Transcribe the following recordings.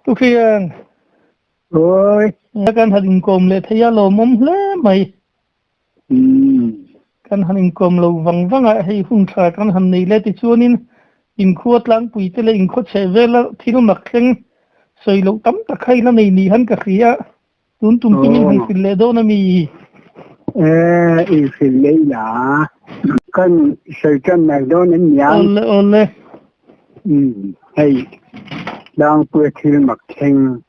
Tukhian. Oi. Kan han inkawm leh thei a lawmawm hle mai. Kan han inkawm lo vang vang a, hei hun tha kan han nei leh tichuanin inkhua tlangpui te leh inkhaw chheh vela thil mak thleng sawi loh tam tak kha i la nei ni han ka hria. Tun tum chu min han hrilh leh dawn a mi? Eh, in hrilh leh ila. Kan sawi tan mai dawn em niang? Awle, awle. Umm, hei tlangpuia thil mak thleng.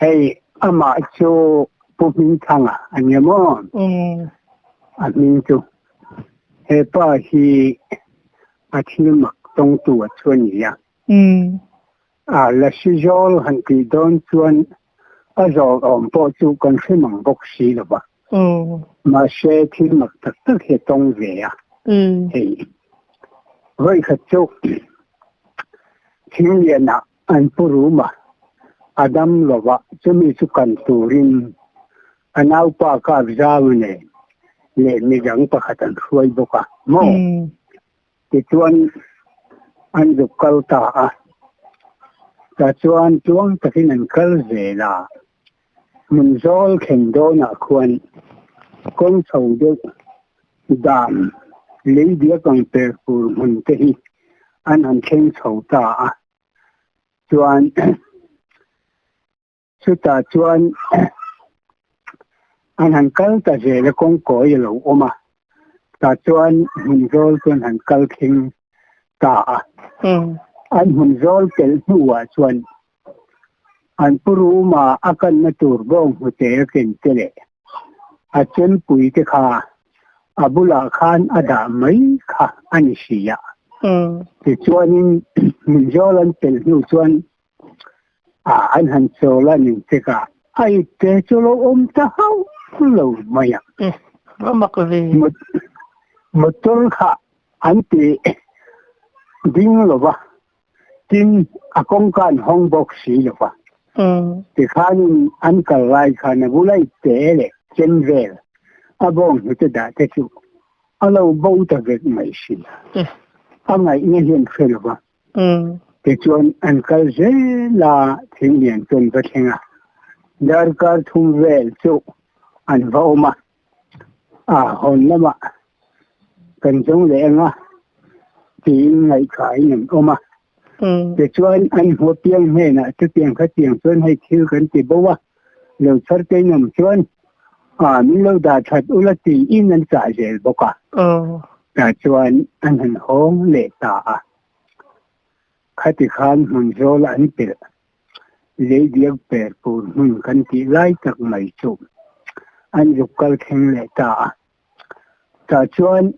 Hei amah chu Pu Hmingthanga a nia maw? A hming chu. Hepa hi a thil mak tawngtu a chu a nia. A lasi zawl han tih dawn chuan a zawl awm pawh chu kan hre mang bawk si lo va. Mahse thil mak tak tak hi a tawng ve a. Hei vawi khat chu Thinglianah an pu rum a, a dam lo va, chumi chu kan turin a naupa kap zau nen leh midang pakhat an hruai bawk a maw? Tichuan an zuk kal ta a, tah chuan tluang takin an kal zel a, hmun zawl thlen dawnah khuan kawng chho deuh dan lei diak ang per fur hmun te hi an han thleng chho ta a, chuan Chutah chuan an han kal ta zel a, kawngkawi a lo awm a, tah chuan hmun zawl chu an han kal thleng ta a. An hmun zawl telh hnuah chuan an pu ruma a kanna tur bawng hnute a ken te leh a chempui te kha a bulah khan a dah mai kha a ni si a. Tichuanin hmun zawl an telh hnu chuan A an han chawl a ning tikah a ipte chu lo awm ta hauh lo mai a. Va mak ve. Motor kha an ti ding lo va, tin a kawngka an hawng bawk si lo va. Tikhanin an kal lai khan a bula ipte leh chem vel a bawng hnute dah te chu a lo bo ta vek mai si. A ngaihna hian hre lo va. Tichuan an kal zel a, Thinglian chu an va thleng a, darkar thum vel chu an va awm a, a hawn lamah kan zawng leh ang a tiin ngaihthla-in an awm a. Tichuan an hmu piang hnenah chutiang khatiang chuan hei thil kan ti bo a, lo chhar te in awm chuan a min lo dah that ula tiin an chah zel bawk a. Tah chuan an han hawng leh ta a. Khati khan hmun zawl an pelh leidiak per pur hmun kan tih lai tak mai chu an zuk kal thleng leh ta a. Tah chuan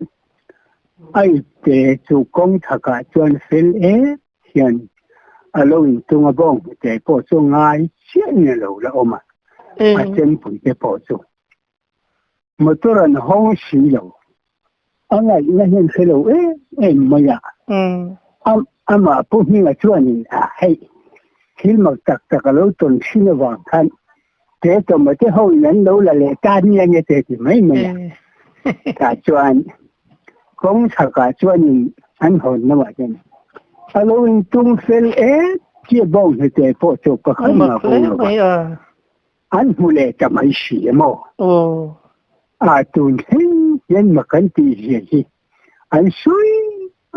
a ipte chu kawng chhakah chuan fel em hian a lo intung a bawng te pawh chu ngai chiah in a lo la awm a, a chempui te pawh chu motor an hawng si lo, a ngaihna hian hre lo em em mai a, amah Pu Hminga chuanin a hei thil mak tak tak a lo tawn thin avang khan te tawma te ho in an lo la leh ta nia nge te ti mai mai a, tah chuan Kawng chhakah chuanin an hawn lamah hian a lo intum fel em chiah bawng hnute pawh chu pakhat mah bo lo va, an hmu leh ta mai si emaw? A tun thleng hian mak an tih zia hi an sawi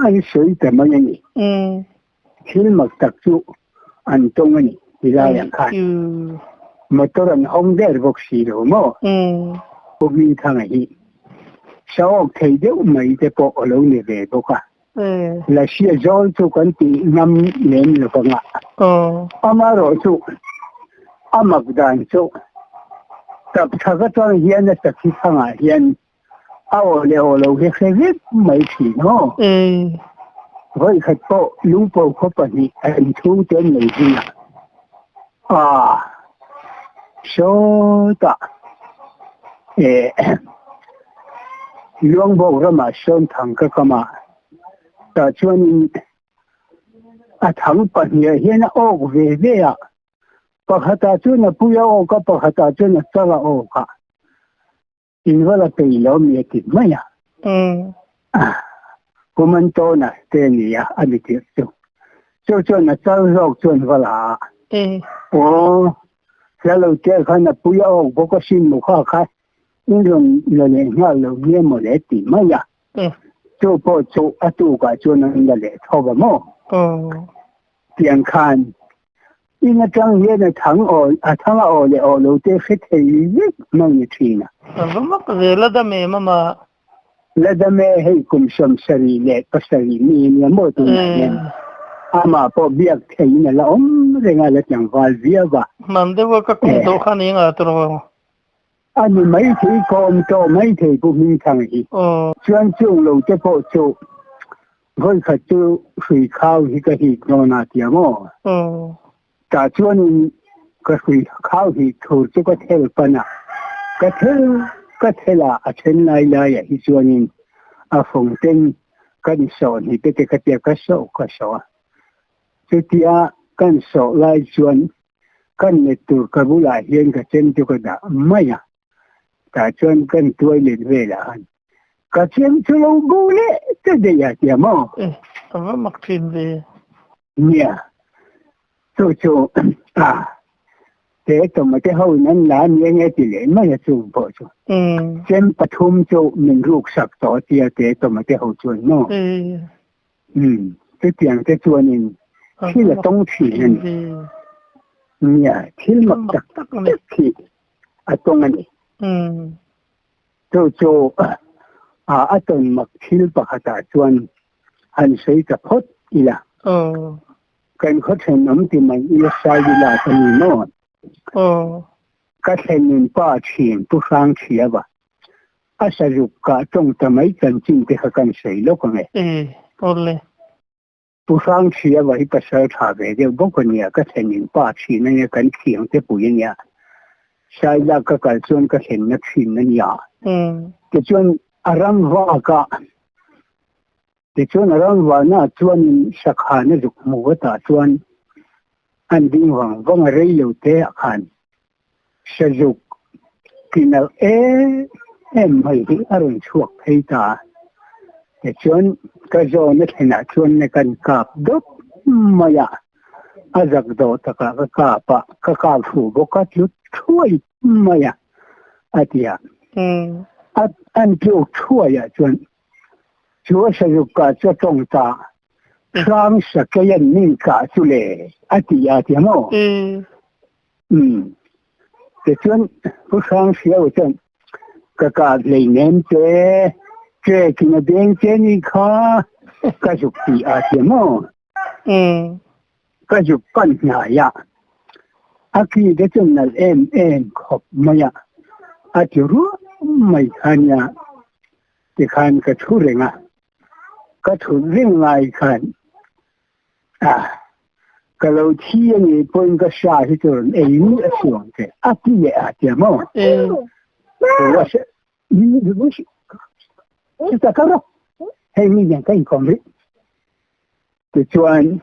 an sawi ta mai a ni. Thil mak tak chu an tawng a ni ti laiah khan motor an hawng der bawk si lo maw? Pu Hmingthanga hi saawk thei deuh mai te pawh a lo ni ve bawk a, Lassia zawl chu kan tih ngam lem lo vang a, amaherawhchu a mak dan chu tapchhak atang hian a sakhi thangah hian A aw leh aw lo hi hre vek mai thin aw. Vawi khat pawh lungpo khaw pahnih an chhung te an nei zing a. Aa sawtah eh Luangbawk ramah sawn thang ka kam a, tah chuanin a thang pahnih ah hian a awk ve ve a, pakhatah chuan a pui a awk a, pakhatah chuan a chal a awk a. In va la peih lo mi a ti mai a. Kum an tawn a te a ni a, a ni tirh chu. Chu chuan a chal zawk chuan va la a. Aw, hla lo te khan a pui a awk bawk asin maw kha kha in rawn la leh nghal lo nia maw le ti mai a. Chu pawh chu a tukah chuan an la leh tho va maw? Tiang khan in atang hian a thang aw a thang a aw leh aw lo te hre thei vek mai ni thin a. A va mak ve la dam em ama. La dam e hei kum 77 mi nia maw tunah hian amah pawh biak theiin a la awm reng a la tlangval viau a. Hman deuh a ka kum tawh khan eng ah tawh. A ni maithei kawm tawh maithei Pu Hmingthang hi. Chuan chung lo te pawh chu vawikhat chu hrui khau hi ka hik dawn a tia maw? Tah chuanin ka hrui khau hik thur chu ka thel pan a, ka thel ka thel a, a then lai lai ah hi chuanin a fawng ten kan sawh ni te te ka tia ka sawh ka sawh a. Chutia kan sawh lai chuan Kan let tur ka bulah hian ka chem chu ka dah mai a, tah chuan kan tuai let velah han ka chem chu lo bo leh ta daih a tia maw? E, a va mak thin ve. Nia, chu chu a te tawmate ho in an la nia nge ti leh mai a chung pawh chu. Chem pathum chu min ruk sak tawh a tia te tawmate ho chuan maw? Umm, chutiang te chuanin thil a tawng thin a ni. Nia, thil mak tak tak hi a tawng a ni. Chu chu a tawn mak thil pakhatah chuan han sawi ta phawt ila. Kan khaw thenawm ti mai ila Saivila ka ni maw? Ka thlenin pa thin Pu Hrangchhiava A sazuk kah tawng ta mai chanchin te kha kan sawi lawk ang e. E, awle. Pu Hrangchhia va hi pasal tha ve deuh bawk a nia, ka thlenin pa thin a nia, kan thiang te pui a nia. Sailak ka kal chuan ka thlenna thin a nia. Tichuan a ram vak a, tichuan a ram vahna ah chuanin sakhana zuk hmu vatah chuan an ding vang vang a rei lo te ah khan Sazuk tinalh em em mai hi a rawn chhuak phei ta a, tichuan ka zawn a thlenah chuan na kan kap dawp mai a, a zak dawh takah ka kap a, ka kap fu bawk a tlut thuai mai a, a ti a. A an tluk thuai ah chuan chu a sazuk kah chu a tawng ta, Hrang sakei an min kah chu le a ti a ti maw? Umm. Tichuan Pu Hrangsiau chuan ka kah hleinem che, trekin a deng che ni kha ka zuk ti a ti maw? Umm. Ka zuk pan hnai a, a ki te chu nalh em em khawp mai a, a ti ruah mai kha nia tikhan ka thu reng a, ka thut reng lai khan A, ka lo thi a nih pawhin ka hra hi chu rawn ei ni a suang che a ti leh a tia maw? Chuta ka rawh, hei mi nen ka inkawm rih. Tichuan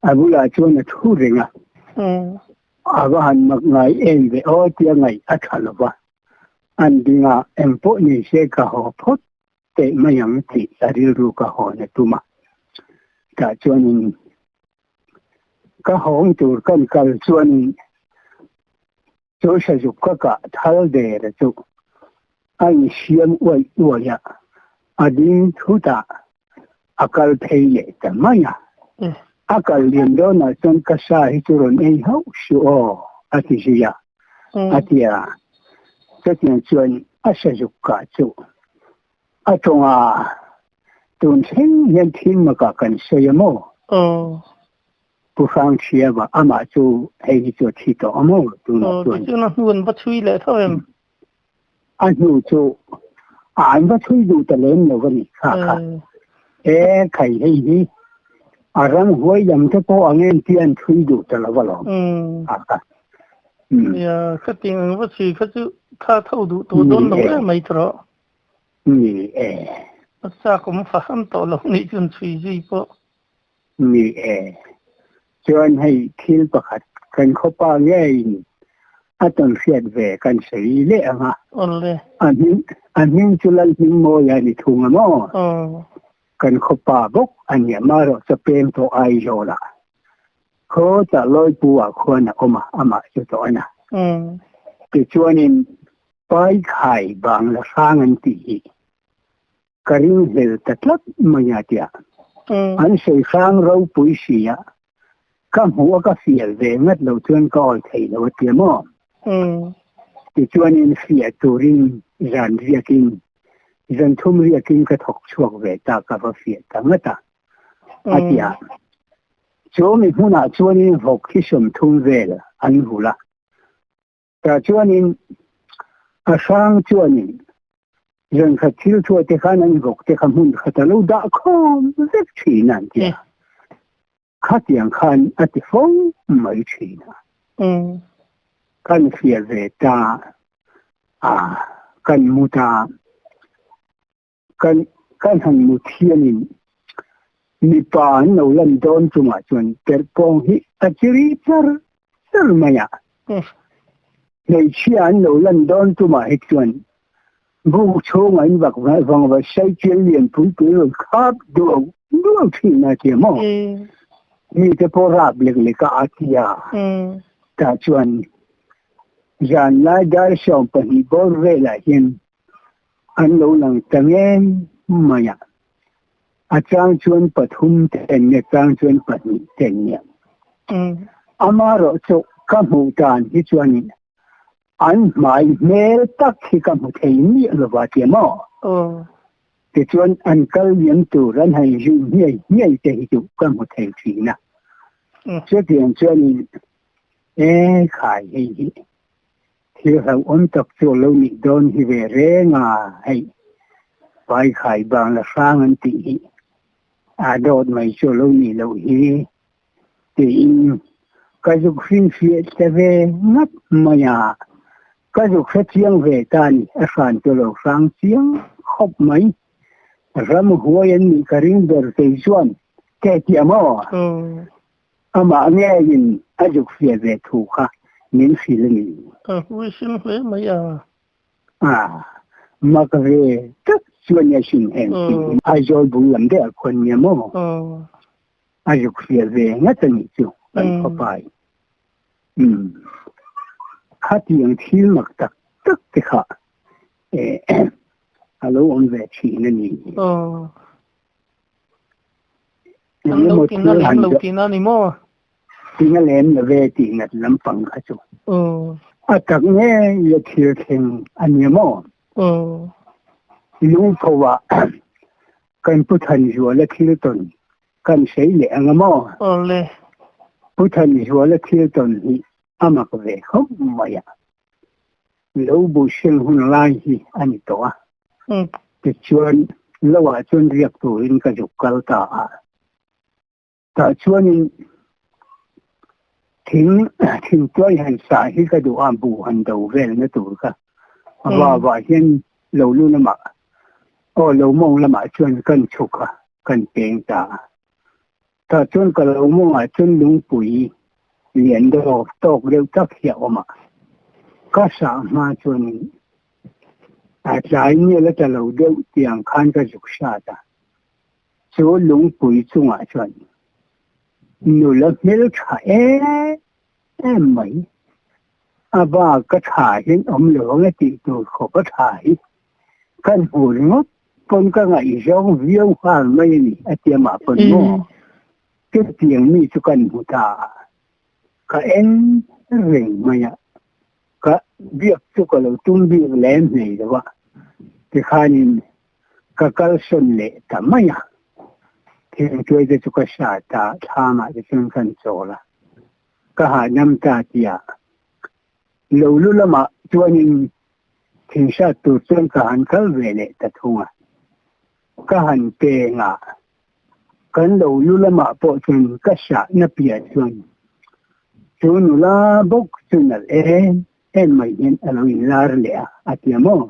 a bulah chuan a thu reng a, a va han mak ngai em ve aw tia ngaih a tha lo va, an ding a, engpawh ni se ka haw phawt teh mai ang tih a rilru ka hawn a tum a. Tah chuanin ka hawng tur kan kal chuanin chu sazuk ka kah thal der chu a insiam uaih uaih a, a ding thut a, a kal phei leh ta mai a. A kal lian dawnah chuan ka sa hi chu rawn ei hauh suh aw a ti zui a. A ti a, chutiang chuan a sazuk kah chu a tawng a, tun thleng hian thil makah kan sawi a maw? Pu Hrangchhiava amah chu hei hi chu a thi tawh a maw tunah chuan? Tichuan a hnu an va chhui leh tho em? A hnu chu an va chhui duh ta lem lo a ni kha kha. E khai hei hi a ram huai lam te pawh ang em tih an chhui duh ta lo alawm kha kha. Nia ka ting ang va chhui kha chu kha tho duh tawh dawn lo em mai tawh rawh. Ni e. A chak awm fahran tawh lo nih chuan chhui zui pawh. Ni e. Chuan hei thil pakhat kan khawpa ngeiin a tawn hriat ve kan sawi leh ang a. Awle. A hming a hming chu Lalhmingmawia a ni thung a maw? Aw. Kan khawpa bawk a nia marawh chu peng tawh Aizawlah. Khawtah Lawipu ah khuan a awm a, amah chu tawh a na. Tichuanin Paikhai Bangla hrang an tih hi ka ringhlel ta tlat mai a tia. An sawi hrang ropui si a, ka hmuh a ka fial ve ngat lo chuan ka awi thei lo a tia maw? Tichuanin fiah turin zan riakin, zan thum riakin ka thawk chhuak ve ta ka va fiah ta ngat a. A ti a. Chu mi hmunah chuanin vawk hi 30 vel an hul a. Tah chuanin a hrang chuanin zankhat thil thuah te khan an vawk te kha hmun khat a lo dah khawm vek thin a an ti a. Khatiang khan a ti fo mai thin a. Kan hria ve ta a, kan mu ta. Kan kan han mu thianin mipa an lo lan dawn chungah chuan perhpawng hi a chiri char char mai a. Hmeichhia an lo lan dawn chungah hi chuan buk chhungah in vak vang va sai chial lian pui pui rawn khap duau duau thin a tia maw? Mite pawh rap lek lek a a tia. Tah chuan zan lai dar 12 bawr velah hian An lo lang ta ngei mai a, a chang chuan pathum te en nia, chang chuan pahnih te en nia. Amaherawh chu ka hmuh dan hi chuanin an hmai hmel tak hi ka hmu thei miah lo va tia maw? Tichuan an kal liam tur an han zui hniai hniai te hi chu ka hmu thei thin a. Chutiang chuanin e khai hei hi Thil hlauhawm tak chu a lo nih dawn hi ve reng a, hei Paikhai Bangla hrang an tih hi a dawt mai chu a lo nih loh hi tiin ka zuk hrinhriah ta ve ngap mai a, ka zuk hre chiang ve ta a ni, a hran chu a lo hrang chiang khawp mai, ram huai an nih ka ring ber kei chuan ke tiah maw? Amah ngeiin a zuk fiah ve thu kha min hrilh a ni. Ka huisil hle mai a. A, mak ve tak chuan a hrin heng tiin Aizawl bul lam deuh ah khuan nia maw? A zuk fiah ve ngat a nih chu kan khawpai. Umm, khatiang thil mak tak tak te kha a lo awm ve thin a ni. An lo tin a lem lo tin a ni maw? Tin a lem lo ve tih ngat lampang kha chu. A tak nge i a thil thleng a ni maw? Lungpho ah kan Pu Thanzuala thil tawn kan sawi leh ang a maw? Awle. Pu Thanzuala thil tawn hi a mak ve khawp mai a. Lo buhseng hun lai hi a ni tawh a. Tichuan, lo ah chuan riak turin ka zuk kal ta a. Tah chuanin thing thingtuai han sah hi ka duh a, buh han do velna tur kha. A vavah hian lo lu lamah aw lo mawng lamah chuan kan chhuk a, kan peng ta a. Tah chuan ka lo mawngah chuan lungpui lian deuh tawk deuh tak hi a awm a. Ka sah hma chuanin A tlai nel a tla lo deuh tiang khan ka zuk hrat a, chu lungpui chungah chuan nula hmeltha em em mai, a bak ka tha hian awm lo ang e tih tur khawp a tha hi kan hmu ringawt pawn ka ngaihzawng viau nghal mai a ni a ti amah pawn maw chutiang mi chu kan hmu ta a, ka en reng mai a. Ka biak chu ka lo tum bik lem hlei lo a, tikhanin ka kalsawn leh ta mai a. Thingtuai te chu ka hrat a, thlamah te chuan kan chawl a, ka hahdam ta tia lo lu lamah chuanin thing hrat tur chuan ka han kal ve leh ta thung a. Ka han peng a, kan lo lu lamah pawh chuan ka hrahna piah chuan chu nula bawk chu nalh em em mai hian a lo inlar leh a, a ti a maw?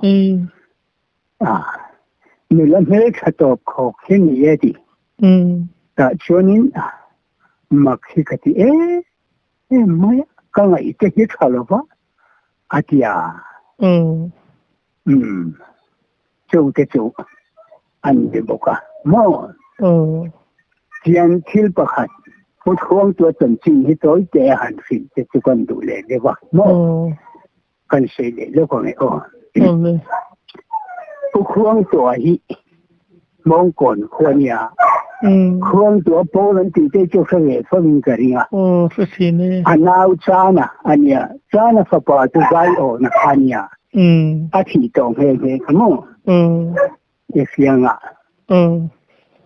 A, nula hmeltha tawp khawk hi ni e ti. Tah chuanin mak hi ka ti em em mai a, ka ngaih te hi tha lo va, a ti a. Umm, chu te chu an ni bawk a maw? Chian thil pakhat. Pu Khuangtua chanchin hi tawi te a han hrilh te chu kan duh leh deuh a maw? Kan sawi leh lawk ang e aw. Pu Khuangtua hi Mawngkawn khua nia. Khuangtua pawl an tih te chu hre ve fo in ka ring a. A nau Chana a nia. Chana fapa chu Zaiawna kha a nia. A thih tawh nghe nghe kha maw? I hriangah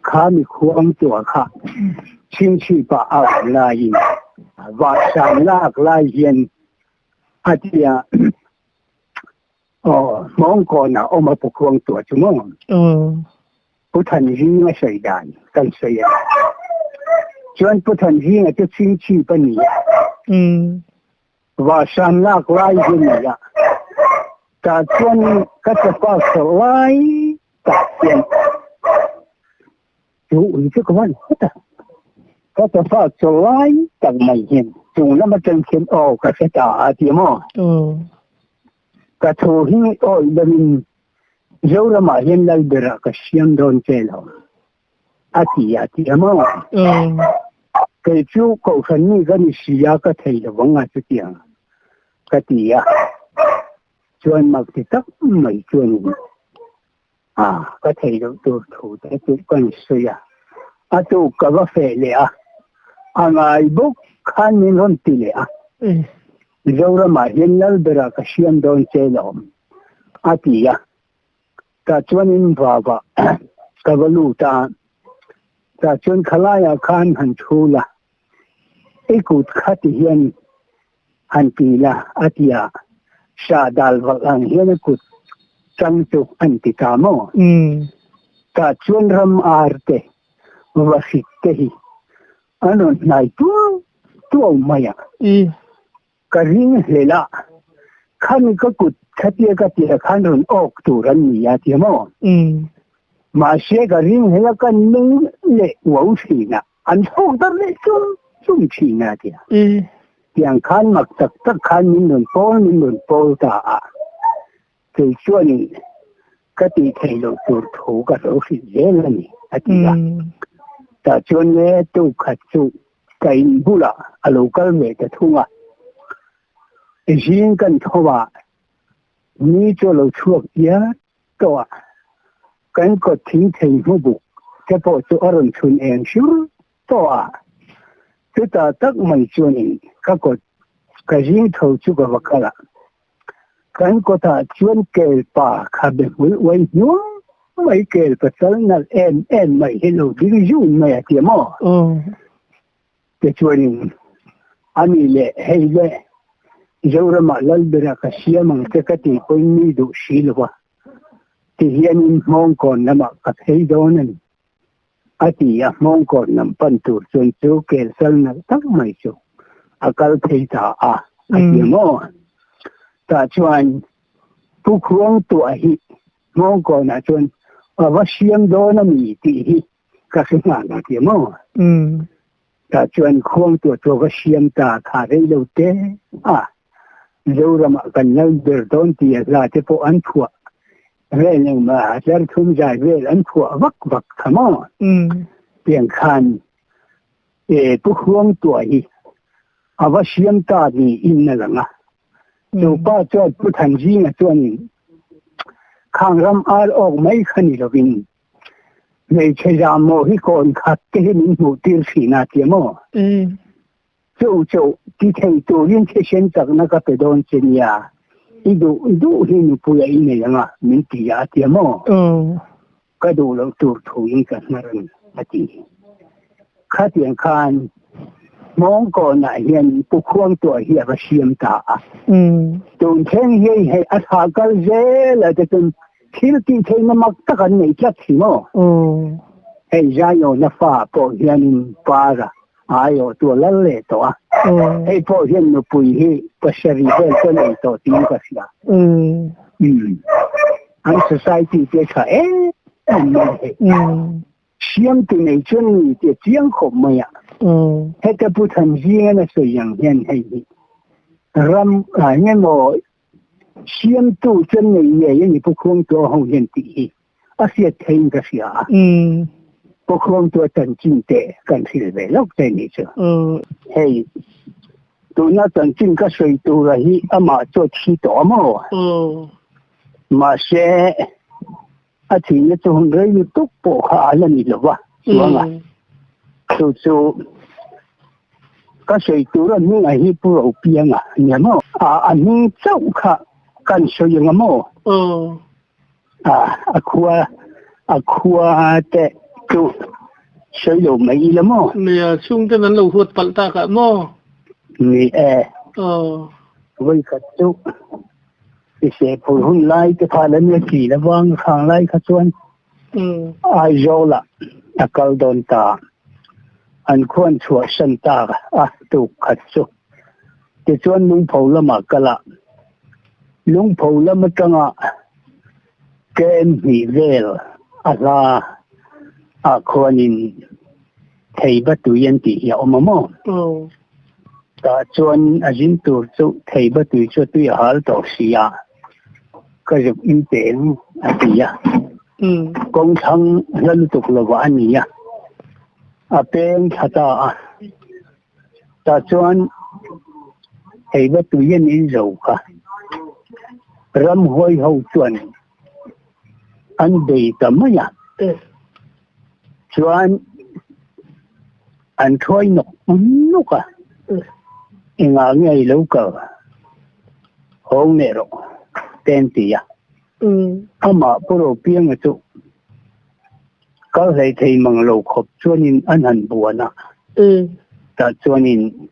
kha mi khuangtua kha chhingchhipah a awm laiin vahsan lak lai hian a tia aw Hmawngkawnah awm a pu khuangtua chu maw? Pu Thanzinga sawi dan kan sawi a ni. Chuan Pu Thanzinga chu chhingchhip a ni a. Vahsan lak lai hi a ni a, tah chuan ka chapa sawrh lai tak hian chu ui chu ka van phawt a, ka chapa sawrh lai tak mai hian chung lam atang hian aw ka hre ta a ti maw? Ka thu hi awih lovin Zoramah hian Lalberah ka siam dawn che lo. A ti a ti a maw? Kei chu kohhran mi ka ni si a, ka thei lo vang a chutiang ka ti a. Chuan mak ti tak mai chuanin a ka thei loh tur thu te chu kan sawi a. A tuk ka va feh leh a, a ngai bawk khan min rawn ti leh a. Mizoramah hian Lalberah ka siam dawn che lawm a ti a. Tah chuanin vava ka va lut a, tah chuan khalaiah khan han thu la, i kut kha ti hian han ti la a ti a, sah dal valh ang hian a kut chang chu an ti ta maw? Tah chuan ram ar te, vahrit te hi an rawn hnai tuau tuau mai a. Ka ring hlel a, khami ka kut khatia ka tia khan rawn awk tur an ni a tia maw? Mahse ka ring hlel a ka nung leh uau thin a, an thlawk dar leh chum chum thin a tia. Tiang khan mak tak tak khan min rawn pawl min rawn pawl ta a, kei chuanin ka tih theih loh tur thu ka lo hrilh zel a ni a ti a. Tah chuan nge tukhat chu Ka in bulah a lo kal ve ta thung a, zing kan tho a, ni chu a lo chhuak diat tawh a, kan kawt thing thei hmu buk te pawh chu a rawn chhun eng hrur tawh a, chutah tak mai chuanin ka kawt ka zing tho chu ka va kal a, Kan kawtah chuan kelpa khabe hmul uai hnuai mai kelpa chal nalh em em mai hi lo ding zun mai a ti maw? Tichuanin ani leh hei le Zoramah Lalbera ka siam ang che ka tih pawhin mi duh si lo a, tihianin Hmawngkawn lamah ka phei dawn a ni a ti a, Hmawngkawn lam pan tur chuan chu kel sal nalh tak mai chu a kal phei ta a, a ti maw? Tah chuan Pu Khuangtuah hi Hmawngkawnah chuan a va siam dawn a ni tih hi ka hre nghal a ti maw? Tah chuan Khuangtuah chu a va siam ta kha rei lo te a, Zoramah kan lal ber dawn tih a hla te pawh an phuah Vel engmah tlar thum zai vel an phuah vak vak kha maw? Tiang khan e Pu Huangtuah hi a va siam ta niin a lang a. Chu pa chuan Pu Thanzinga chuanin khang ram ar awk mai kha ni lovin hmeichhe zahmawh hi kawn khat te hi min hmuh tir thin a tia maw? Chu chu ti thei turin thisen chakna ka pe dawn che nia, i duh duh hi nupui a i nei ang a, min ti a, a ti a maw? Ka duh loh tur thuin ka hnar a ni, a ti. Khatiang khan Hmawngkawnah hian Pu Khuangtuah hi a va siam ta a. Tun thleng hian hei a thlah kal zel a te chuan thil tih theihna mak tak an nei tlat hi maw? Hei Zaiawna fa pawh hianin Para Aiawh chu a lal leh tawh a, hei pawh hian nupui hi pasarih vel chu a nei tawh tiin ka hria. An society te tha em em mai hei. Siamtu nei chuan ni tih a chiang khawp mai a. Heta Pu Thanzingan a sawi ang hian hei hi ram eng emaw siamtu chuan nei ngei a ni Pu Khuangtuah ho hian tih hi a hriat theiin ka hria a. Pawkhawmtua chanchin te kan hrilh ve lawk che nih chu. Hei, tuna chanchin ka sawi tura hi amah chu a thi tawh a maw? Mahse, a thihna chu hun rei lutuk pawh kha a la ni lo va, chuang a. Chu chu ka sawi tura hnungah hi Pu Ropianga nia maw? A hnung chauh kha kan sawi ang a maw? A khua a khua te chu sawi lo mai ila maw? Nia, chhungten an lo huat palh tak ah maw? Ni e. Aw. Vawikhat chu i sehphur hun lai te khan an la ti lo vang khang lai kha chuan Aizawl ah a kal dawn ta. An khuan chhuahsan tak a tuk khat chu. Tichuan Lungpho lamah kal a, Lungpho lam atanga kem hnih vel a hla ah khuanin Theiba tui an tih hi a awm a maw? Tah chuan a zin tur chu Theiba tui chu tui a hal tawh si a, ka zuk in peng a ti a. Kawng thlang hla lutuk lovah a ni a, a peng thla ta a. Tah chuan eiva tui an in zo kha. Ramhuai ho chuan an bei ta mai a. Chuan an thuai nawk nawk a. Engah nge i lo kal? Hawng leh rawh te an ti a. Amah Pu Ropianga chu Kal hlei thei mang lo khawp chuanin an han buan a, tah chuanin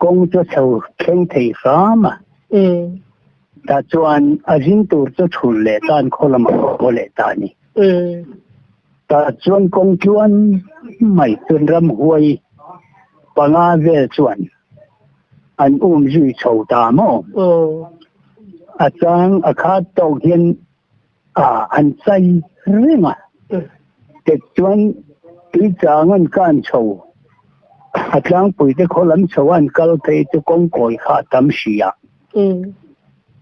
kawng chu a chho thleng thei hram a, tah chuan a zin tur chu chhun leh tan khaw lamah a haw leh ta a ni. Tah chuan kawng tluan mai chuan ramhuai panga vel chuan an um zui chho ta maw? A chang a khat tawk hian a an chai reng a. Tichuan tuichang an kan chho a tlangpui te khaw lam chho an kal phei chu kawngkawi kha a tam si a.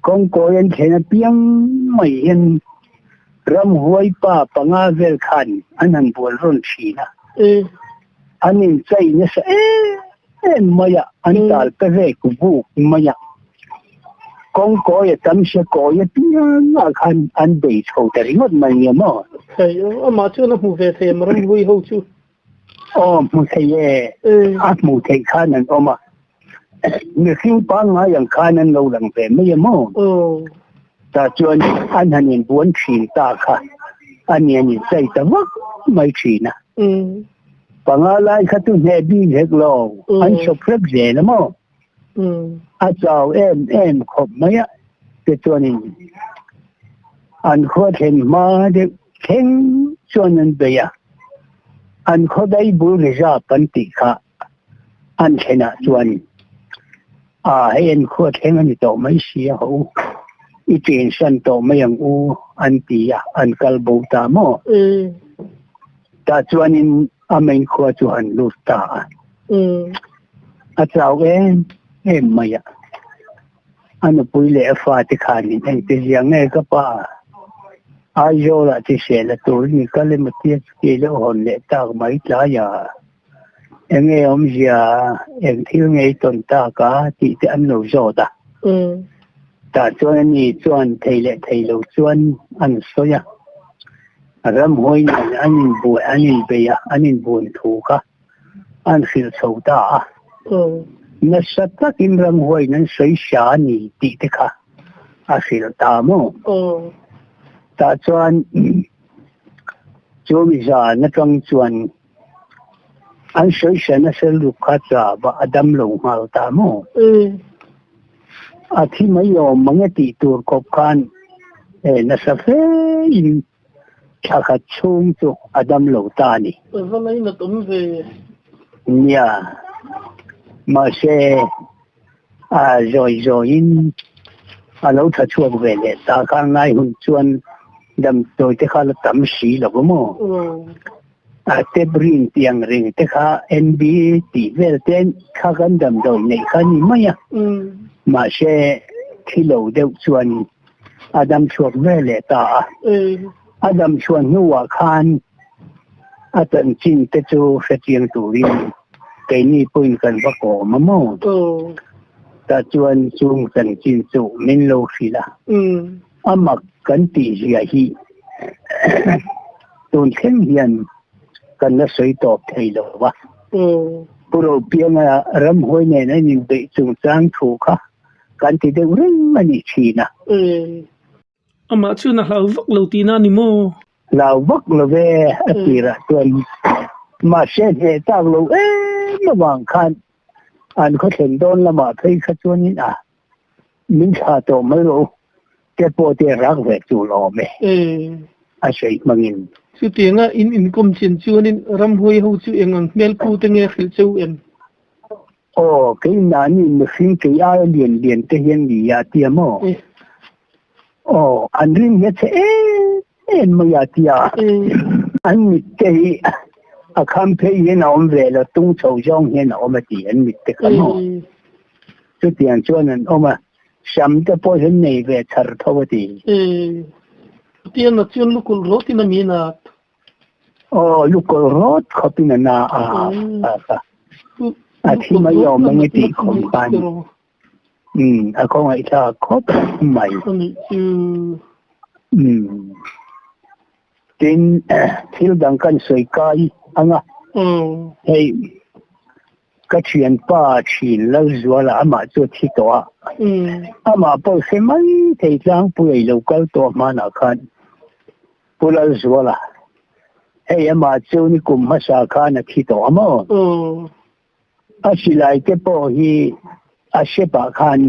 Kawngkawi an thlen apiang mai hian ramhuai pa panga vel khan an han bual rawn thin a. An inchai nasa em em mai a, an tal pe vek vuk mai a. Kawngkawi a tam sia kawi apiang ah khan an bei chho ta ringawt mai nge maw? Thei aw, amah chuan a hmu ve thei em ramhui ho chu? Aw, hmu thei e, a hmu theih khan an awm a, mihring pangngai ang khan an lo lang ve mai a maw? Tah chuan an han inbuan thin ta kha a ni an inchai ta vak mai thin a. Panga lai kha chu hneh bik hek lo, an sawp hrep zel a maw? A chau em em khawp mai a, tichuanin an khua thlen hma deuh thleng chuan an bei a, an khaw dai bul reserve an tih kha an thlenah chuan a hei an khua thleng a ni tawh mai si a ho, i chensan tawh mai ang u an ti a, an kal bo ta maw? Tah chuanin a main khua chu han lut ta a. A chau em em mai a. A nupui leh a fate khanin engti zia nge ka pa Aizawlah chi sel a tur ni kal emaw tia chuti lo hawn leh tak mai tlai a. Enge awmzia eng thil nge i tawn tak a tih te an lo zawt a. Tah chuan ani chuan thei leh thei lo chuan an sawi a. Ramhuai nen an inbuai an inbei a, an inbuan thu kha an hrilh chho ta a. Nasa takin ramhuaiin an sawi hria a ni tih te kha a hrilh ta maw? Tah chuan chu mi zan atang chuan an sawi hria nasa lutuk kha chaba a dam lo nghal ta maw? A thi mai awm mang e tih tur khawp khan nasa fe in thla khat chhung chu a dam lo ta a ni. Va ngainat awm ve. Nia, mahse a zawi zawiin a lo tha chhuak ve leh ta kha ngai hun chuan damdawi te kha la tam si lo maw? A tep rin tih ang reng te kha NB tih vel te kha kan damdawi neih kha a ni mai a, mahse thi lo deuh chuan a dam chhuak ve leh ta a. A dam chhuah hnuah khan A chanchin te chu hrechiang turin keini pawhin kan va kawm a maw? Tah chuan chung chanchin chu min lo hrilh a. A mak kan tih zia hi tun thleng hian kan la sawi tawp thei lo va. Pu Ropianga ramhuai nen an inbeih chungchang thu kha kan ti deuh reng a nih thin a. Amah chuan a hlau vak lo tihna a ni maw? Hlau vak lo ve a tirah chuan mahse hneh tak lo em avang khan an khawthlen dawn lamah phei kha chuanin a min thlah tawh mai rawh u te pawh te rak ve tur a awm e a sawi hmangin. Chutianga in inkawm chin chuanin ramhuai ho chu eng ang hmel pu te nge hrilh cheu em? Aw, keimahni mihring kei aia lian lian te hian ni a tia maw? Aw, an rin hi a chhe em em mai a tia. An mit te hi a kham phei hian a awm ve lo, tung chho zawng hian a awm a ti an mit te kha maw? Chutiang chuan an awm a, sam te pawh hian nei ve char tho a ti. Chutiang chuan lukul rawtin a mi nat. Aw, lukawlh rawt khawpin a na a a a thi mai awm ang i tih khawm khan umm a khawngaihthlak khawp mai. Umm tin thil dang kan sawi kai ang a, hei Ka thianpa thin Lalzuala amah chu a thi tawh a, amah pawh hre mai thei tlangpui a i lo kal tawh hmanah khan Pu Lalzuala, hei amah chu nikum hmasa khan a thi tawh a maw? A silai te pawh hi a sepah khan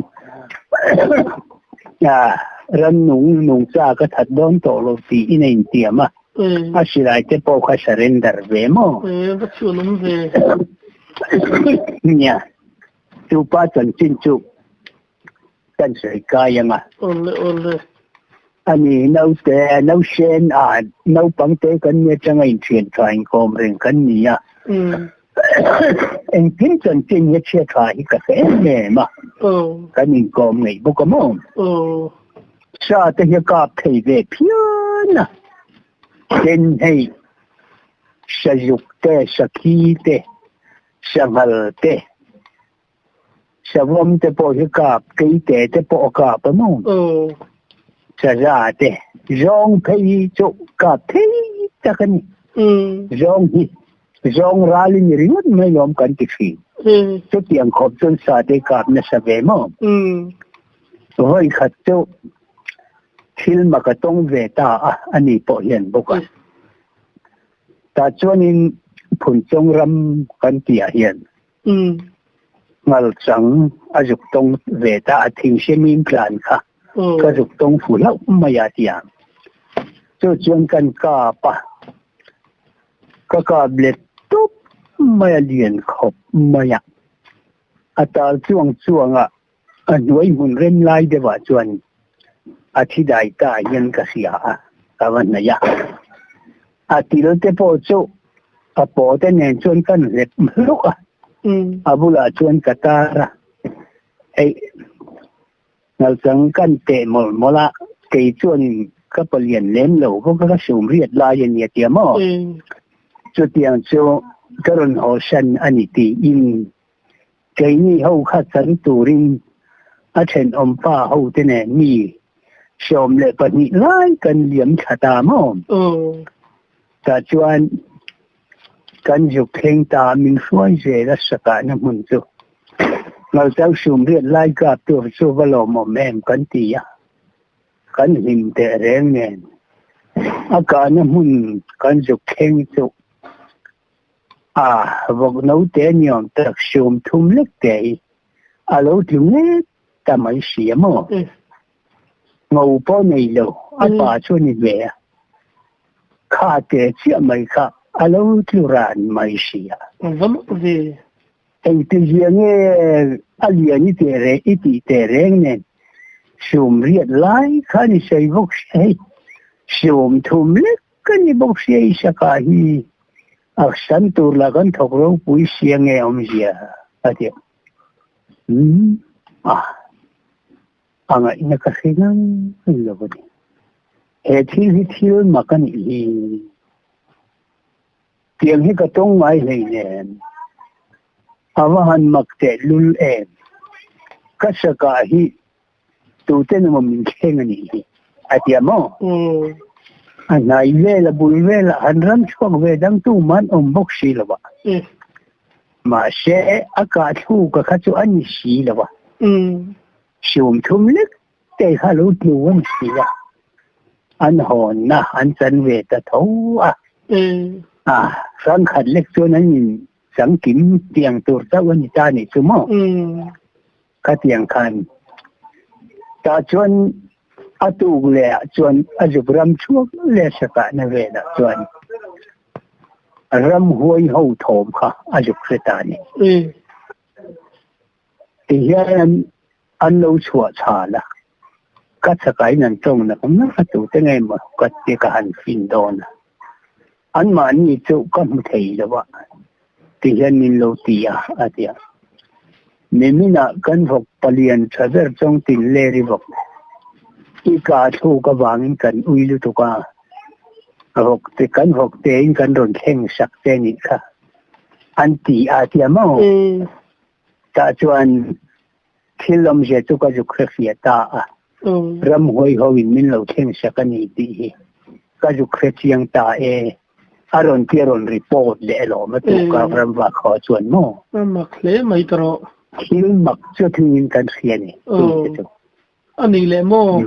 rannung nungcha ka that dawn tawh lo tiin a intiam a. A silai te pawh kha surrender ve maw? Va chhuan awm ve. Nia, chu pa chanchin chu kan sawi kai ang a. Awle awle. Ani naute nausen a naupang te kan nia changa inthian tha inkawm reng kan ni a. Engtin chanchin hi chhia tha hi ka hre em em a. Kan inkawm ngei bawk a maw? Sa te hi a kap thei ve phian a, tin hei sazuk te, sakhi te, sanghal te, savawm te pawh hi kap, keite te pawh a kap a maw? Saza te, zawng phei hi chu kap thei tak a ni. Zawng hi zawng ral i ni ringawt mai lawm kan ti thin. Chutiang khawp chuan sa te kap nasa ve maw? Vawi khat chu thil mak a tawng ve ta a, ani pawh hian bawk a. Tah chuanin Phunchawng ram kan tihah hian Ngalchang a zuk tawng ve ta a, thingsemim tlan kha ka zuk tawng fu hlauh mai a ti a. Chu chuan kan kap a, ka kap let tup mai a, lian khawp mai a, a tal chuang chuang a. A hnuai hmun rem lai deuhah chuan a thi dai ta hian ka hria a, ka va hnaih a. A til te pawh chu a paw te nen chuan kan hlep hluk a, a bulah chuan ka tar a, hei ngalchang kan teh mawlh mawlh a, kei chuan ka palian lem lo bawk a, ka sum riat lai a nia tia maw? Chutiang chu ka rawn hawsan a ni tiin Keini ho kha chan turin a thenawmpa ho te nen mi 12 lai kan liam thla ta maw? Tah chuan kan zuk thleng ta min hruai zel a sakahna hmun chu Ngalchang sumriat lai kap tur chu va lawmawm em kan ti a, kan hlim teh reng nen a kahna hmun kan zuk thleng chu A vawk naute niawm tak 30 lek te hi a lo tlu nghet ta mai si a maw? Ngo pawh nei lo, a pa chu a ni ve a, kha te chiah mai kha a lo tlu ran mai si a. Va mak ve. Engtizia nge a lian i teh reng i tih teh reng nen 80 lai khan i sawi bawk si hei, 30 lek Ka ni bawk sia i saka hi a san tur lah kan thawk ropui sia nge awmzia a ti a. Umm a a ngaihna ka hre ngang lo a ni. He thil hi thil mak a nih hi. Tiang hi ka tawng ngai hleinem. A va han mak tehlul em. Ka sakah hi tuten emaw min thleng a nih hi a ti a maw? A hnai vel a bul velah han ram chhuak ve dang tuman awm bawk si lo a. Mahse a kah thluka kha chu a ni si lo a. Sium thum lek te kha lo tlu a ni si a. An hawnna an chan ve ta tho a. A hrangkhat lek chuan an in changkim tiang tur chauh a ni ta nih chu maw? Khatiang khan tah chuan a tuk leh ah chuan a zuk ram chhuak leh sakahna velah chuan ramhuai ho thawm kha a zuk hre ta a ni. Tihian an lo chhuah chhal a, ka chakain an tawng nak nak a tute ngei maw ka ti ka han fin dawn a, anmahni chu ka hmu thei lo a. Tihian min lo ti a, a ti a. Niminah kan vawk palian tha ber chawng tin ler i vawk i kah thluk avangin kan ui lutuk a, vawk te kan vawk tein kan rawn thleng sak che nih kha an ti a ti a maw? Tah chuan thil awmzia chu ka zuk hrefiah ta a, ramhuai hoin min lo thleng sak a ni tih hi ka zuk hre chiang ta e. A rawn ti a rawn report leh alawm a tuk a ramvak ho chuan maw? A mak hle mai ta rawh. Thil mak chu thingin kan hria ni chu te chu. A ni leh maw?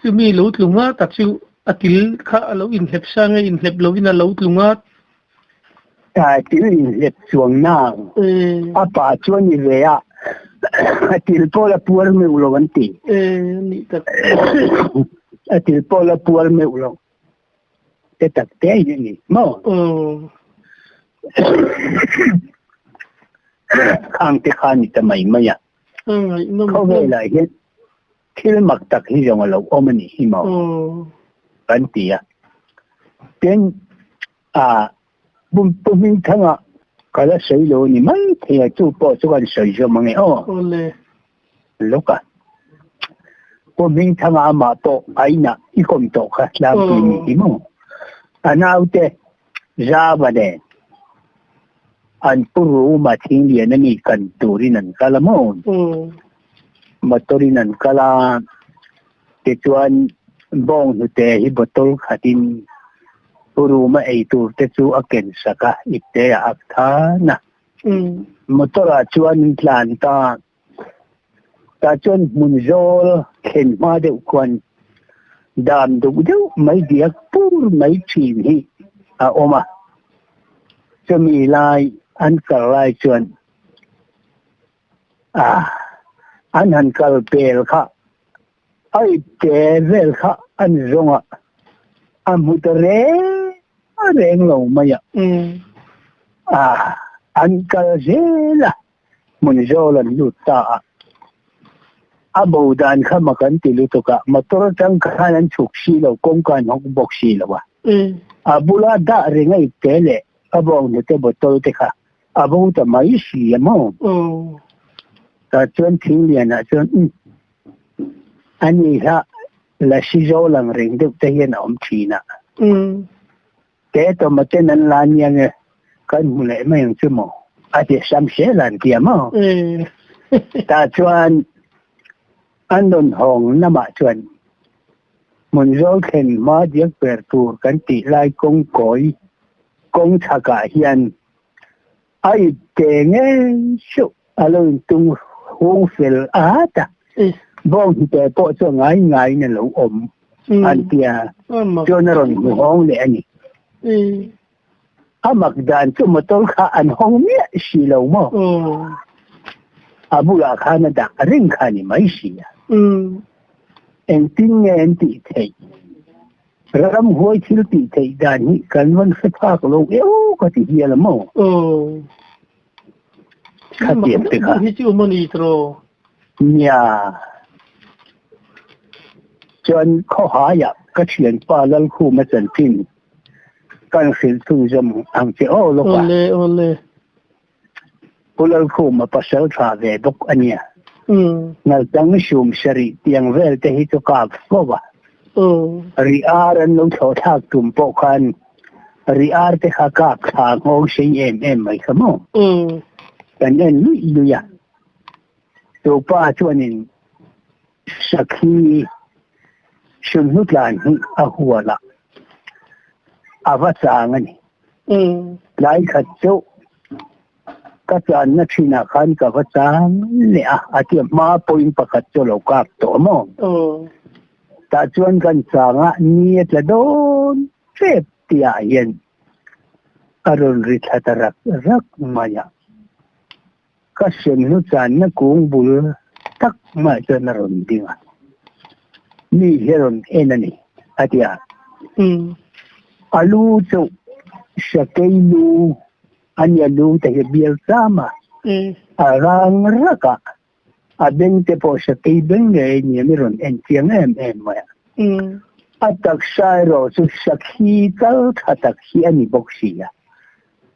Chumi lo tlu nga tak chu a til kha a lo inhlep sang e, inhlep lovin a lo tlu nga. A til inhlep chuang nang. A pa chu a ni ve a, a til pawh la puar meuh lo an ti. A til pawh la puar meuh lo. Te tak te hi a ni maw? Khang te kha ni ta mai mai a. Khawvelah hian thil mak tak hi zawng a lo awm a nih hi maw? Kan ti a. Tin, a Pu Hmingthanga ka la sawi lo a ni mai thei a, chu pawh chu kan sawi zawm ang e aw. Lawk a. Pu Hmingthanga amah pawh a inah i kawm tawh kha tlangpui ni hi maw? A naute Zava nen an pu Ruma Thinglian a mi kan turin an kal a maw? Motor in an kal a, tichuan bawnghnute hi bottle khatin Pu Ruma ei tur te chu a ken sak a, ipte ah a than a. Motor ah chuan an tlan ta. Tah chuan hmun zawl thlen hma deuh khuan dam duk deuh mai diak pur mai thin hi a awm a. Chumi lai an kal lai chuan an han kal pel kha a ipte vel kha an zawng a, a hmu ta reng reng lo mai a. An kal zel a. Hmun zawl an lut ta a, a bo dan kha mak an ti lutuk a, motor atang khan an chhuk si lo, kawngka an hawk bawk si lo a, a bula dah reng a ipte leh a bawnghnute bottle te kha a bo ta mai si a maw? Tah chuan Thinglianah chuan umm ani kha lasi zawl ang reng deuh te hian a awm thin a. Te tomaten an la nia nge kan hmu leh mai ang chu maw? A ti sam zel an ti a maw? Tah chuan an rawn hawng lamah chuan hmun zawl thlen hma diak ber tur kan tih lai kawng kawi kawng chhakah hian a ip te ngei suh a lo intung hung fel at a, bawnghnute pawh chu a ngai ngaiin a lo awm an tia chuan a rawn hmu hawng leh a ni. A mak dan chu motor kha an hawng miah si lo maw? A bulah khan a dah reng kha a ni mai si a. Engtin nge an tih theih? Ramhuai thil tih theih dan hi kan rawn hre phak lo eo ka ti hial a maw? Khatiang te kha. Hi chu mani tro. Nia. Chuan khawhaiah ka thianpa Lalkhuma chanchin kan hrilh chhunzawm ang che aw lawk a. Awle awle. Pu Lalkhuma pasal tha ve bawk a nia. Naltang sum sarih tiang vel te hi chu kap fo a. Ri ar an lo thlawh thlak tum pawh khan. Ri ar te kha kap thla nghawng sei em em mai kha maw? Kan en luih luih a. Chu pa chuanin sakhi sunhlu tlan hi a hual a, a va chang a ni. Tlai khat chu ka channa thinah khan ka va chang leh a, a tia hma pawhin pakhat chu a lo kap tawh maw? Tah chuan kan chang a, ni a tla dawn tep tihah hian a rawn ri thla ta rak rak mai a. Ka senhlu channa kung bul tak mah chuan a rawn ding a, Mi hi a rawn en a ni, a ti a. A lu chu sakei lu a nia, lu te hi a bial cham a, a rang rak a, a beng te pawh sakei beng ngei nia mi rawn en chiang em em mai a. A taksa erawh chu sakhi kal tha tak hi a ni bawk si a.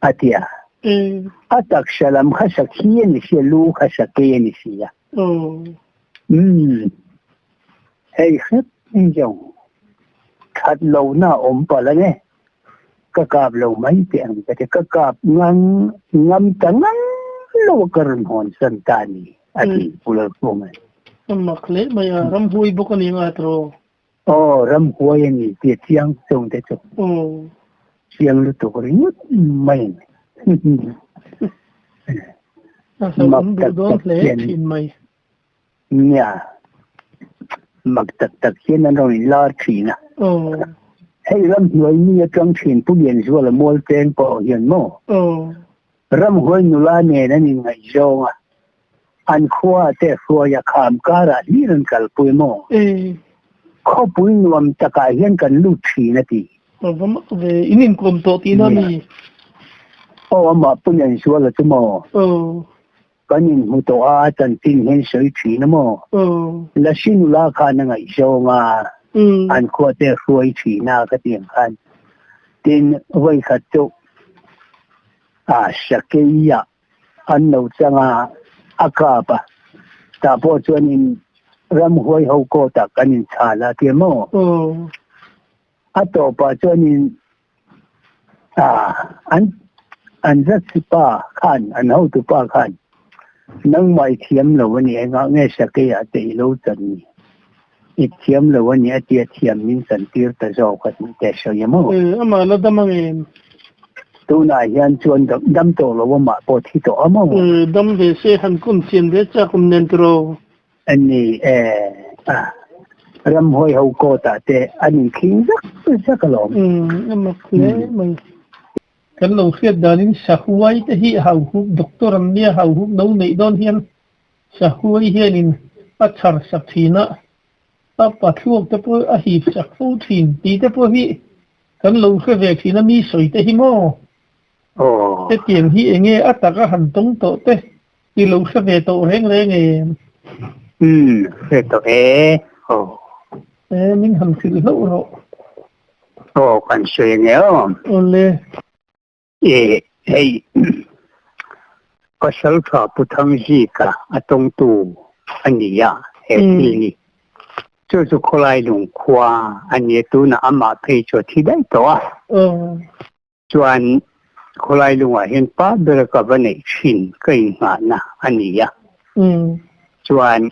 A ti a. A taksa lam kha sakhi a ni si a, lu kha sakei a ni si a. Umm, hei hrep zawng that lohna a awm palh ang e. Ka kap lo mai teh ang ka ti. Ka kap ngang ngam ta ngang lo a ka rawn hawn san ta a ni, a ti Pu Lalkhuma. A mak hle mai a, ramhuai bawk a ni ang a tiraw? Aw, ramhuai a ni tih a chiang chung te chu. Aw. Chiang lutuk ringawt mai a ni. A hlauhawm duh dawn hle thin mai. Nia, mak tak tak hian an rawn inlar thin a. Aw. Hei ramhnuai mi atang thin Pu Lianzuala Mualcheng pawh hian maw? Aw. Ramhuai nula nen an inngaihzawng a, an khua te hruaia kham karah hlir an kalpui maw? Khawpui nuam takah hian kan lut thin a ti. A va mak ve, in inkawm tawh tihna a mi? Aw, amah Pu Lianzuala chu maw? Aw. Kan inhmu tawh a, chanchin hian sawi thin a maw? Aw. Lasi nula khan a ngaihzawng a, an khua te hruai thin a ka ti ang khan. Tin, vawikhat chu a sakei ah an lo chang a, a kap a, tah pawh chuanin ramhuai ho court ah kan inchhal a tia maw? A tawpah chuanin an an judge pa khan, an hotu pa khan nangmah i thiam lo a ni, engah nge sakei ah te i lo chan ni? I thiam lo a ni a tia thiam min chan tir ta zawk a tih te sawi a maw? Amah la dam ang em? Tunah hian chuan dam tawh lo amah pawh thi tawh a maw? Dam ve se han kun chian ve chak awm nen tiraw? A ni e, ramhuai ho court ah te an inkhing zak zak alawm. A mak hle mai. Kan lo hriat danin sahuai te hi hauhuk doctor an nia, hauhuk no neih dawn hian Sahuai hianin a chhar sak thin a, a pathluak te pawh a hip sak fo thin tih te pawh hi kan lo hre ve thin a mi sawi te hi maw? Aw. Hetiang hi enge a taka han tawng tawh te i lo hre ve tawh reng reng em? Umm, hre tawh e. Aw. E, min han hrilh hlauh rawh. Aw, kan sawi ange aw. Awle. E, hei pasal tha Pu Thangzika a tawngtu a ni a, he thil hi. Chu chu khawlai lung khua a ni a, tunah amah phei chu a thi daih tawh a. Chuan khawlai lungah hian pa ber ka va neih thin ka inngahna a ni a. Chuan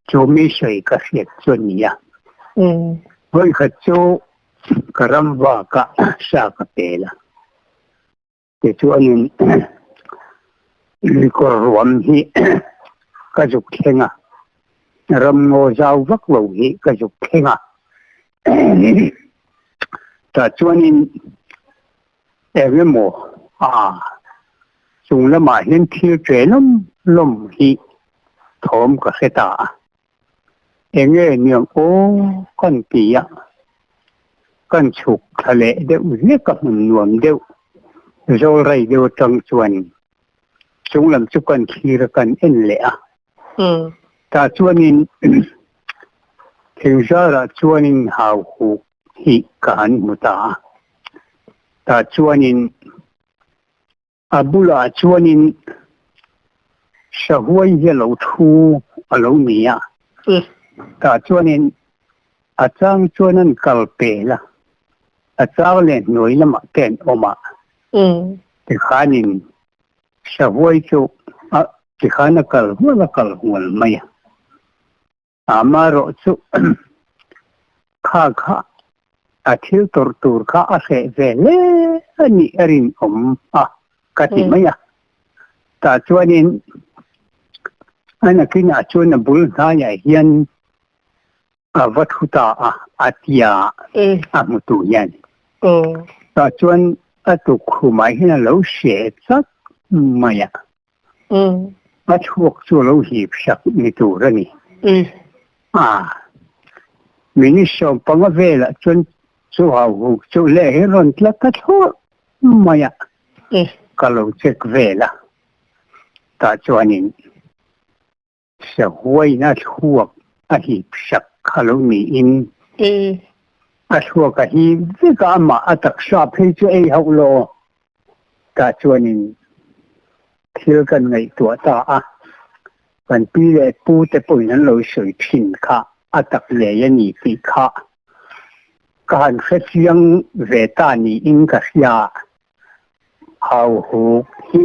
chu mi sawi ka hriat chu a ni a. Vawikhat chu Ka ram vak a sa ka pel a, tichuanin luikawr ruam hi ka zuk thleng a, ram ngaw zau vak lo hi ka zuk thleng a, tah chuanin eng emaw a chung lamah hian thil ṭe lawm lawm hi thawm ka hre ta a. Enge niang aw kan ti a, kan chhuk thla leh deuh hlek a hmun nuam deuh zawl rei deuh atang chuan chung lam chu kan thlir a kan en leh a. Tah chuanin thingzarah chuanin hau huk hi ka han hmu ta a, tah chuanin A bulah chuanin sahuai hi a lo thu a lo ni a, tah chuanin a chang chuan an kal pel a. A chang leh hnuai lamah te an awm a. Tikhanin sahuai chu a tikhan a kal hual a kal hual mai a. Amaherawh chu kha kha a thil tawrh tur kha a hreh ve hle a nih a rinawm a ka ti mai a. Tah chuanin a nakinah chuan a bul hnaiah hian A va thu ta a, a tia a hmutu hian. Tah chuan a tukkhumah hian a lo hreh chat mai a. A chhuak chu a lo hip sak ni tur a ni. A minute 15 velah chuan chu hauhuk chu leh hi rawn tla ta thlawrh mai a. Ka lo check vel a. Tah chuanin Sahuaina thluak a hip sak kha lo niin a thluak a hip vek a, amah a taksa phei chu ei hauh lo. Tah chuanin thil kan ngaihtuah ta a, kan pi leh pu te pawhin an lo sawi thin kha a tak lei a ni tih kha ka han hrechiang ve ta niin ka hria. Hauhuk hi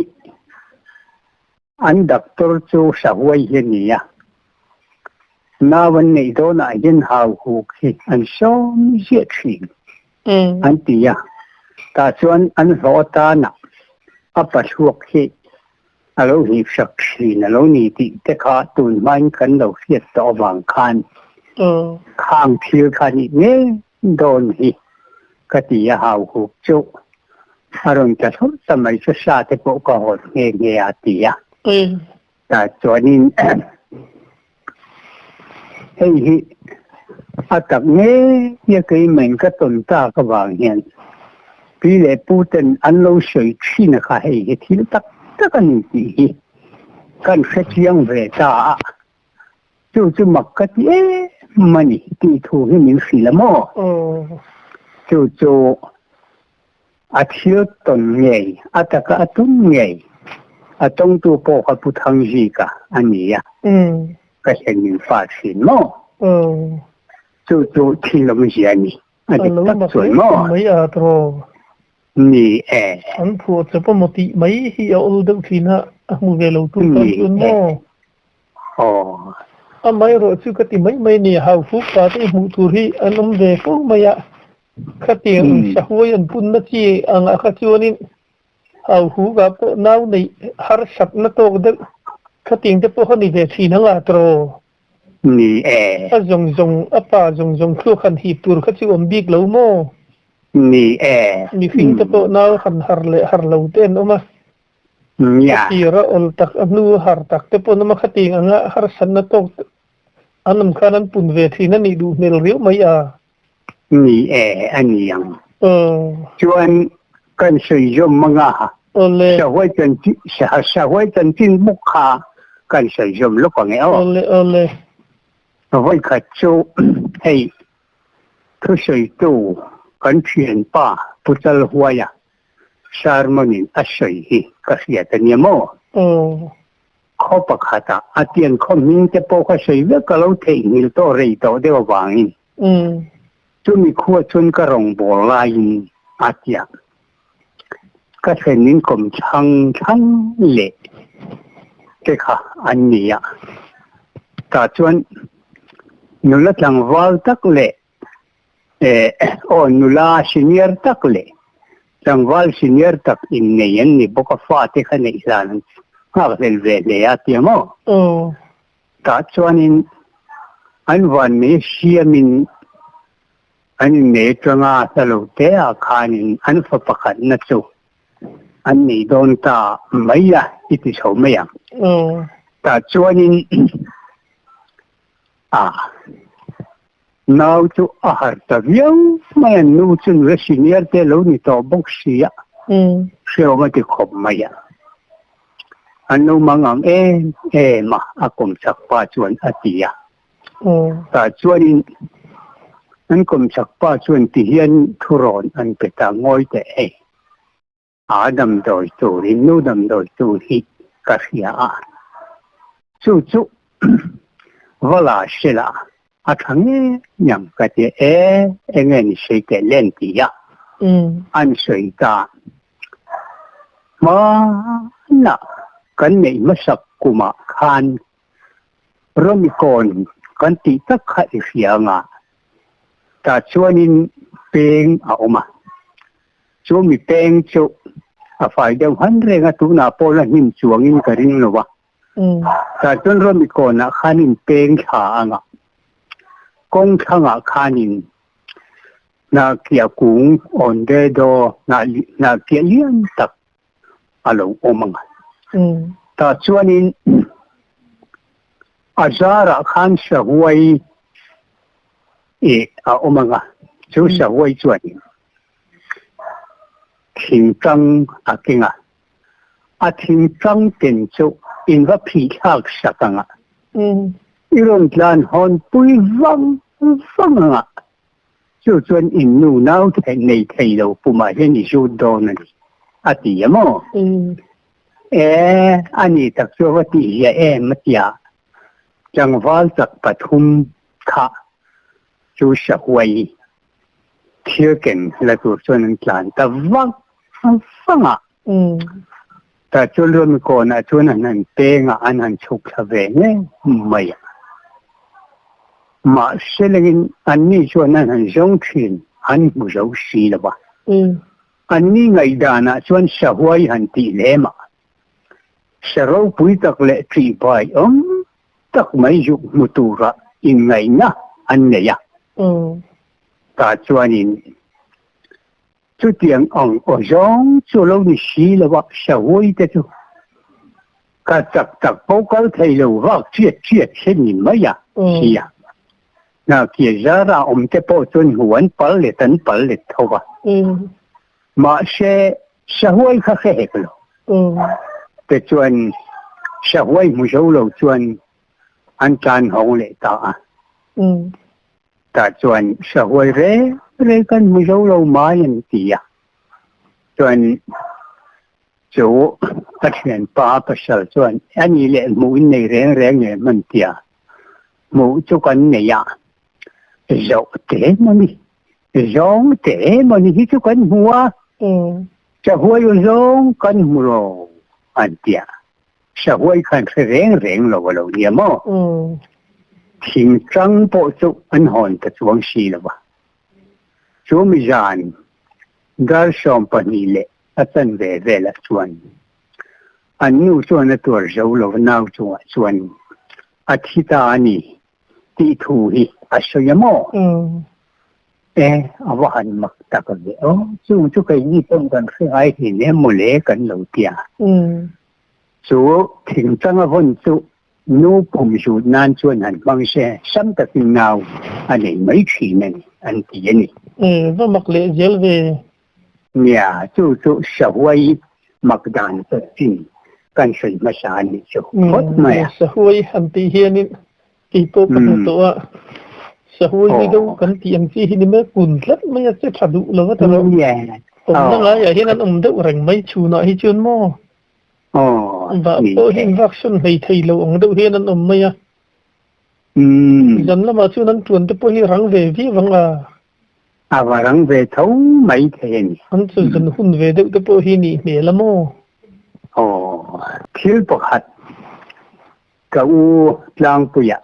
an doctor chu Sahuai hi a ni a, nau an neih dawnah hian hauhuk hi an sawm ziah thin an ti a, tah chuan an hlawh atanah a pachhuak hi a lo hipsak thin a lo ni tih te kha tun hmain kan lo hriat tawh avang khan khang thil kha nih ngei dawn hi ka ti a, hauhuk chu a rawn tla thlawt ta mai chu sa te pawh ka hawt nghe nghe a ti a. Tah chuanin hei hi a tak ngei a keimahin ka tawn tak avang hian pi leh pu ten an lo sawi thin a kha hei hi thil tak tak a ni tih hi kan hrechiang ve ta a. Chu chu mak ka ti em a ni tih thu hi min hrilh a maw? Chu chu a thil tawn ngei, a taka a tum ngei, a tawngtu pawh kha Pu Thangzika a ni a, ka hlenin fa thin maw? Chu chu thil awmzia a ni, a dik tak chuan maw? Ni e. An phuah chawp a maw tih mai hi a awl deuh thin a, a hmu ve lo tur tan chuan maw? Aw. Amaherawh chu ka ti mai mai a ni, Hauhuk pa te hmuh tur hi an awm ve fo mai a, khatiang sahuai an punna chi angah kha chuanin Hauhuk ah pawh nau neih harsatna tawk deuh khatiang te pawh kha ni ve thin ang a tiraw? Ni e. A zawng zawng, a pa zawng zawng thluak han hip tur kha chu awm bik lo maw? Ni e. Mihring te pawh nau han har leh har lo te an awm a. A tir a awl tak, a hnu a har tak te pawh nama khating anga harsatna tawk an awm khan an pun ve thin a nih duh hmel riau mai a. Ni e, a ni ang. Chuan kan sawi zawm mang a, sahuai chanchin, sahuai chanchin bawk kha kan sawi zawm lawk ang e aw. Awle, awle. Vawikhat chu hei thusawitu kan thianpa Pu Chalhuaia Sermon-in a sawi hi ka hriat a nia maw? Khaw pakhatah a tian khaw hming te pawh ka sawi vek ka lo theihnghilh tawh rei tawh deuh avangin chumi khua chuan ka rawngbâwl laiin a tia ka thlenin kawm chhang thlang leh te kha an ni a. Tah chuan nula tlangval tak leh Aw nula senior tak leh tlangval senior tak innei an ni bawk a, fate kha neih hlan an nghakhlel ve hle a tia maw? Tah chuanin an vanmei siamin an innei atanga hla lo te ah khanin an fa pakhatna chu an nei dawn ta mai a i ti chho mai ang. Tah chuanin a Nau chu a harh ta viau mai a, nu chu nula senior te lo ni tawh bawk si a, hrehawm a ti khawp mai a. An lo mang ang em em a, a kawmchak pa chuan a ti a. Tah chuanin an kawmchak pa chuan tihian thurawn an pe ta ngawi teh hei. A damdawi turin nu damdawi tur hi ka hria a, chu chu va la sela a tha ngei ang ka ti e, enge ni sei teh len ti a. An sawi ta. Hmanah kan neih hmasak kumah khan Rawmikawn kan tih tak kha i hria anga tah chuanin peng a awm a. Chu mi peng chu a fai deuh han reng a, tunah pawh la hnim chuangin ka ring lo a. Tah chuan Rawmikawnah khanin peng thla anga kawng thlangah khanin Hnahkiah kung awn de daw hnahkiah lian tak a lo awm ang a. Tah chuanin a zarah khan sahuai ih a awm ang a, chu sahuai chuanin thingtang a keng a, a thingtang ken chu in va phih thlak sak ang a, i rawn tlan hawn pui vang vang ang a. Chu chuan in nu nau theih nei thei lo pumah hian i zut dawn a ni, a ti a maw? E, a ni tak chu a va tih ziah em a tia, tlangval chak pathum kha chu sahuai thil ken la tur chuan an tlan ta vak vang a. Tah chuan Rawmikawnah chuan an han peng a, an han chhuk thla ve ngei mai a. Mahse lengin anni chuan an han zawng thin, an hmu zo si lo va. Anni ngaihdanah chuan sahuai han tih lem a, sa ropui tak leh ṭihbai awm tak mai zuk hmu tura inngaihna an nei a. Tah chuanin Chutiang ang aw zawng chu lo ni si lo a, sahuai te chu ka chak tak pawh kal thei lo vak chiat chiat hi ni mai a sia. Hna kia zara awm te pawh chuan hmu an pal let an pal let tho a. Mahse sahuai kha hre hek lo te chuan sahuai hmu zo lo chuan an tan hawng leh ta a. Tah chuan sahuai reng reng kan hmu zo lo mai an ti a. Chuan chu a thianpa pasal chuan a ni leh hmuh in nei reng reng em an ti a. Hmuh chu kan nei a, zoh te emaw ni, zawng te emaw ni hi chu kan hmu a, sahuai aw zawng kan hmu lo an ti a. Sahuai khan hre reng reng lo a lo nia maw? Thingtlang pawh chu an hawn ta chuang si lo va. Chu mi zan dar 12 leh a chanve velah chuan an nu chuan a tuar zo lo va, nau chungah chuan a thi ta a ni tih thu hi a sawi a maw? E, a va han mak tak ve aw, chung chu keini pawh kan hre ngai hlin em maw le kan lo ti a. Chu thingtang a vawn chu nu pum zut nan chuan han hmang se, sam takin nau a nei mai thin a ni, an ti a ni. E, va mak leh zel ve. Nia, chu chu sahuai mak dan chanchin kan sawi hmasa a nih chu phawt mai a. Sahuai han tih hianin kei pawh ka hmu tawh a, sahuai hi deuh kan tih ang chi hi ni mai, kun tlat mai a, che tha duh lo va ta rawh. Awmna ngaiah hian an awm deuh reng mai chhunah hi chuan maw? Vah pawh hi vak sawn hlei thei lo ang deuh hian an awm mai a. Zan lamah chuan an tuan te pawh hi rang ve viau ang a. A va rang ve tho mai thei a ni. An chu zan hun ve deuh te pawh hi nih hmel a maw? Aw, thil pakhat ka u tlangpuia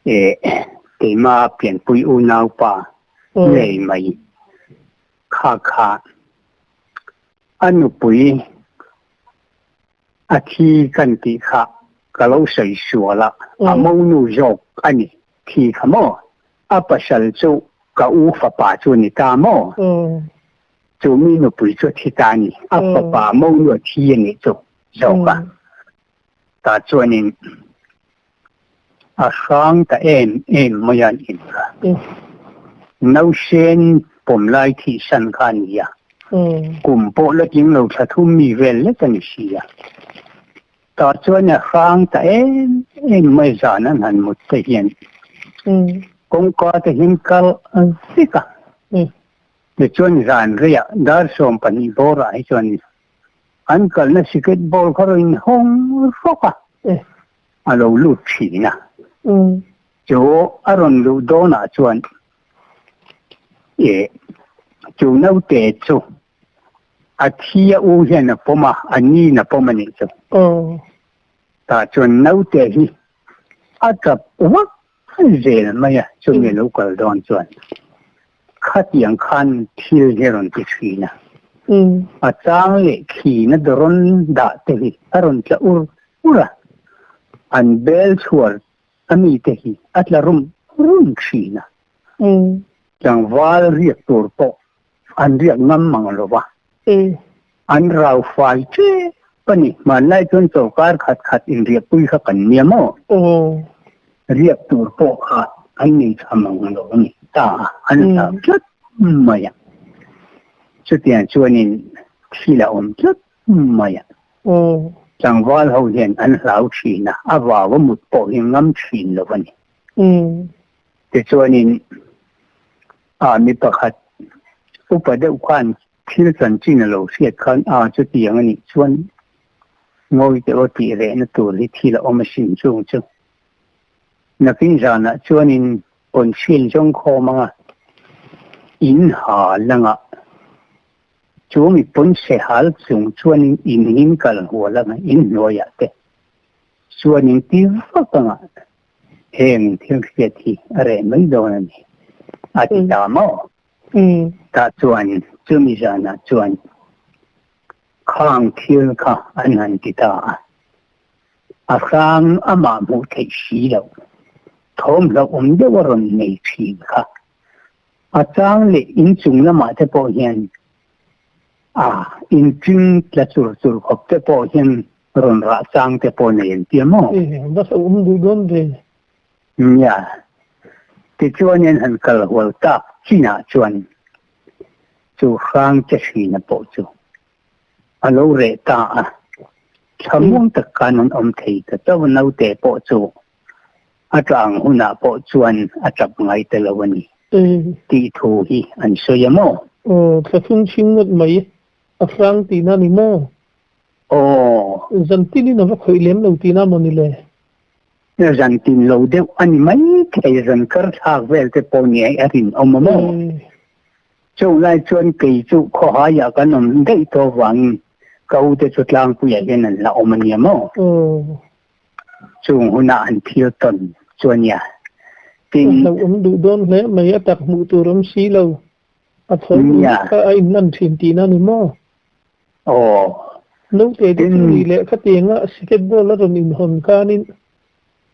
eh keima pianpui unaupa ngei mai kha kha a nupui a thi kan tih kha ka lo sawi sual a, a monu zawk a ni thi kha maw? A pasal chu ka u fapa chu ni ta maw? Chu mi nupui chu a thi ta a ni. A fapa monu a thi a nih chu zawk a. Tah chuanin a hrang ta em em mai a in kha. Nausen pawm lai thihsan kha a ni a. Kum pawh la tling lo thla thum mi vel lek a ni si a. Tah chuan a hrang ta em em mai zan an han mut te hian kawngka te hian kal vek a. Tichuan zan reiah dar 12 bawrah hi chuan an kalna sikret ball kha rawn inhawng rawk a, a lo lut thin a. Chu a rawn luh dawnah chuan Chu naute chu a thi a u hian a pawm a, a niin a pawm a nih chu. Tah chuan naute hi a tap vak zel mai a, chumi a lo kal dawn chuan khatiang khan thil hi a rawn ti thin a. A chang leh khina rawn dah te hi a rawn tla ur ur a, an bel chhuar a mite hi a tla rum rum thin a. Tlangval riak tur pawh an riak ngam mang lo va. An rau fai tep a ni. Hmanlai chuan sawrkar khat khat inriahpui kha kan nia maw? Riak tur pawh kha an nei tha mang lo a ni ta a, an hlau tlat mai a. Chutiang chuanin thil a awm tlat mai a. Tlangval ho hian an hlau thin a, a vau a mut pawh hi ngam thin lo a ni. Tichuanin a mi pakhat upa deuh khan thil chanchin a lo hriat khan a chutiang a nih chuan ngawi teh aw tih rehna tur hi thil a awm asin chung chu. Nakin zanah chuanin pawnchhin zawng khawm anga in ha langah chu mi pawnchhe hal chung chuanin in in kal hual anga in hnuaiah te chuanin ti vak anga Heng thil hriat hi a reh mai dawn a ni, a ti ta maw? Tah chuan chumi zanah chuan khang thil kha an han ti ta a, a hrang amah hmuh theih si loh, thawmhloh awm deuh a rawn nei thin kha. A chang leh inchung lamah te pawh hian a inching tla chur chur khawp te pawh hian Rawn rah chang te pawh nei an tia maw? Bus a awm duh dawn ve. Nia. Tichuan in han kal hual tak chinah chuan chu hrang che hrina pawh chu a lo reh ta a. Thlamuang tak khan an awm thei ta chauh a, naute pawh chu a tlang hunah pawh chuan a tap ngai ta lo a ni tih thu hi an sawi a maw? Aw, thlathum chhing ngawt mai a hrang tihna ni maw? Aw. Zan tinin a va khawih lem lo tihna maw ni le? Zan tin lo deuh a ni mai thei, zan kar thlak vel te pawh ni a rinawm a maw? Chu lai chuan kei chu khawhaiah kan awm daih tawh avangin ka u te chu tlangpuiah hian an la awm a nia maw? Chung hunah an thil tawn chu a nia. Tin. A hlauhawm duh dawn hle mai, a tak hmuh tur awm si lo. A thawm kha a inlan thin tihna a ni maw? Aw. Naute te chu ri leh khatianga sikhet ball a rawn inhawn khanin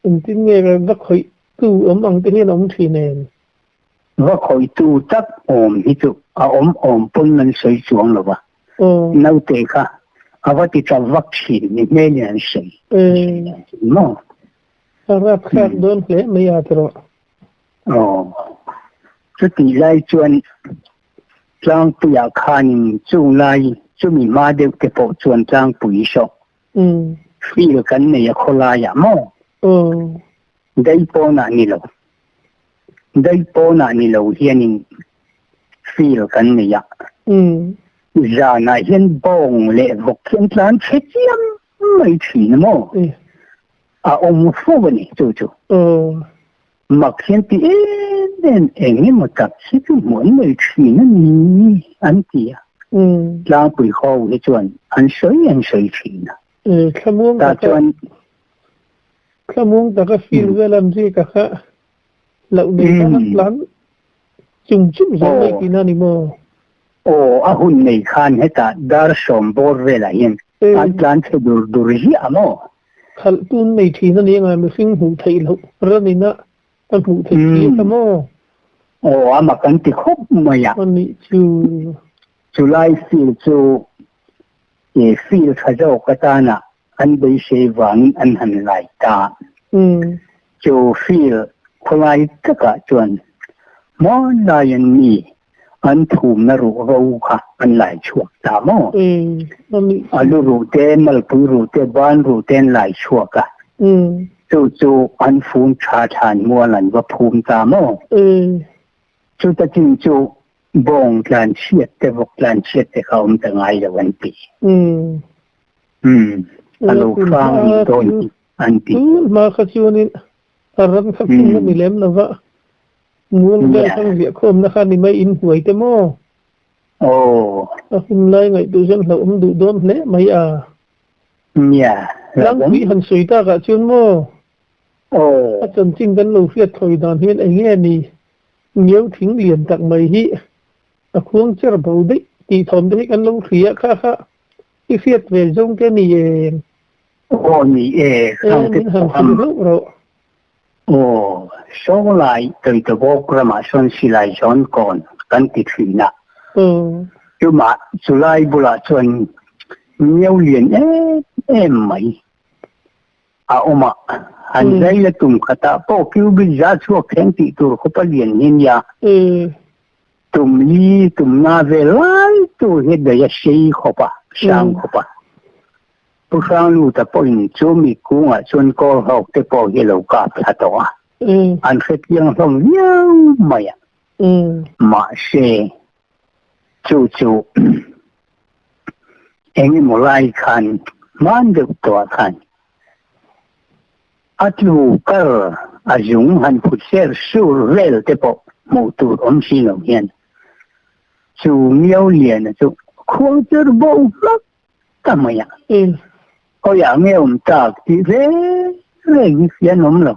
engtin nge va khawih tu awm ang te hian a awm thin em? Va khawih tu tak awm hi chu a awm awm pawn an sawi chuang lo va. Naute kha a va ti ta vak thin ni hmelin an sawi maw? A rapthlak dawn hle mai a tiraw. Aw. Chutih lai chuan Tlangpuiah khanin chung lai chumi hma deuh te pawh chuan tlangpui sawh feel kan nei a khawlaiah maw? Dai pawnah ni lo. Dai pawnah ni lo hianin feel kan nei a. Zanah hian bawng leh vawk hian tlan chhe chiam mai thin a maw? A awm fo a ni chu chu. Mak hian ti em em eng emaw tak hi chu hmuh an nei thin a ni an ti a. Tlangpui ho hi chuan an sawi an sawi thin a. Thlamuang taka thlamuang taka feel vel an rik a kha loh nei tan an tlan chung chung zel mai tihna a ni maw? Aw, a hun nei khan hetah dar sawm bawr velah hian an tlan chhe dur dur ziah maw? Khalh tun nei thin a ni anga mihring hmuh theih loh ran ina a hmuh theih tir kha maw? Aw, a mak an ti khawp mai a. A nih chu. Chulai field chu field tha zawk atana an beisei vangin an han lai ta. Chu field khawlai takah chuan hmanlai an mi an thumna ruh ro kha an lai chhuak ta maw? A lu ruh te, malpui ruh te, ban ruh te an lai chhuak a. Chu chu an fun tha thlan mual an va phum ta maw? Chuta chin chu bawng tlan chhiat te, vawk tlan chhiat te kha awm ta ngai lo an ti. A lo hrang nih dawn hi an ti. Hma kha chuanin a ram kha phum a ni lem lo va. Mual vel khan riah khawmna kha ni mai in hnuai te maw? Aw. A hun lai ngaihtuah chuan hlauhawm duh dawn hle mai a. Nia, hlauhawm. Tlangpui han sawi takah chuan maw? Aw. A chanchin kan lo hriat thawi dan hian eng nge ni? Ngiau thing lian tak mai hi a khuang cher bo daih tih thawm te hi kan lo hria kha kha i hriat ve zawng te ni em? Aw ni e, khang te pawh han hrilh hlauh rawh. Aw, Sawnglai Tawitawbawk ramah sawn silai zawn kawn kan ti thin a. Chumah chulai bulah chuan ngiau lian em em mai a awm a. Han zai la tum khatah pawh cubit za chhuak thleng tih tur khawpa lian hi nia. Tum li tum na vel lai tur hi daih a sei khawp a, sang khawp a. Pu Hrangluta pawhin chu mi kungah chuan kawl hawk te pawh hi a lo kap thla tawh a, an hre chiang hlawm viau mai a. Mahse, chu chu eng emaw lai khan hman deuh tawhah khan a tlu kar a zung han phut ser sur vel te pawh hmuh tur awm si lo hian chu Miau Liana chu khuang cher bo hmak ta mai a. Khawiah nge awm tak tih reng reng hi fian awm lo.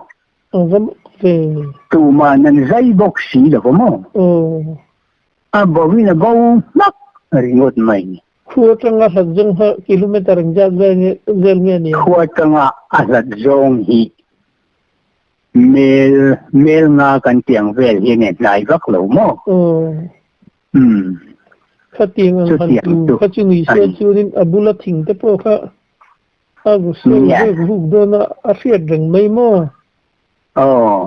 Tuman an zai bawk si lo va maw? A bo in a bo hmak ringawt mai ni. Khua atanga hlat zawng kha kilometer engzat vel nge ni ang? Khua atanga a hlat zawng hi mel mel nga kan tiang vel hi nge hnai vak lo maw? Umm. Khatiang ang han tu kha chu ni se chuanin a bula thing te pawh kha a ru sawi vek ruk dawn a, a hriat reng mai maw?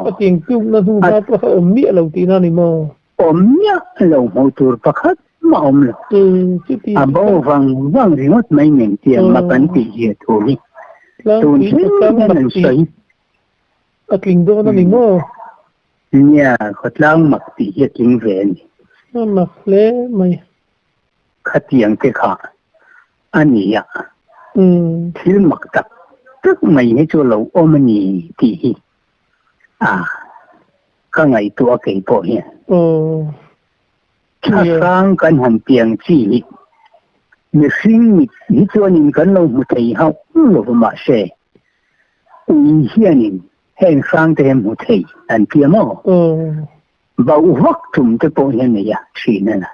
Khatiang tlukna hnu hma pawh kha awm miah lo tihna a ni maw? Awm miah lo hmuh tur pakhat mah awm lo. A bo vang vang ringawt mai nen tiang mak an tih zia thu hi tun thleng hian an sawi. A tling dawn a ni maw? Nia, khawtlang mak tih hi a tling ve a ni. A mak hle mai. Khatiang te kha a ni a, thil mak tak tak mai hi chu a lo awm a ni tih hi a ka ngaihtuah a kei pawh hian. Thla hrang kan han piang chi hi mihring mit hi chuanin kan lo hmu thei hauh lo va mahse ui hianin Heng hrang te hian hmu thei an tia maw? Bauh vak tum te pawh hian nei a thin a na.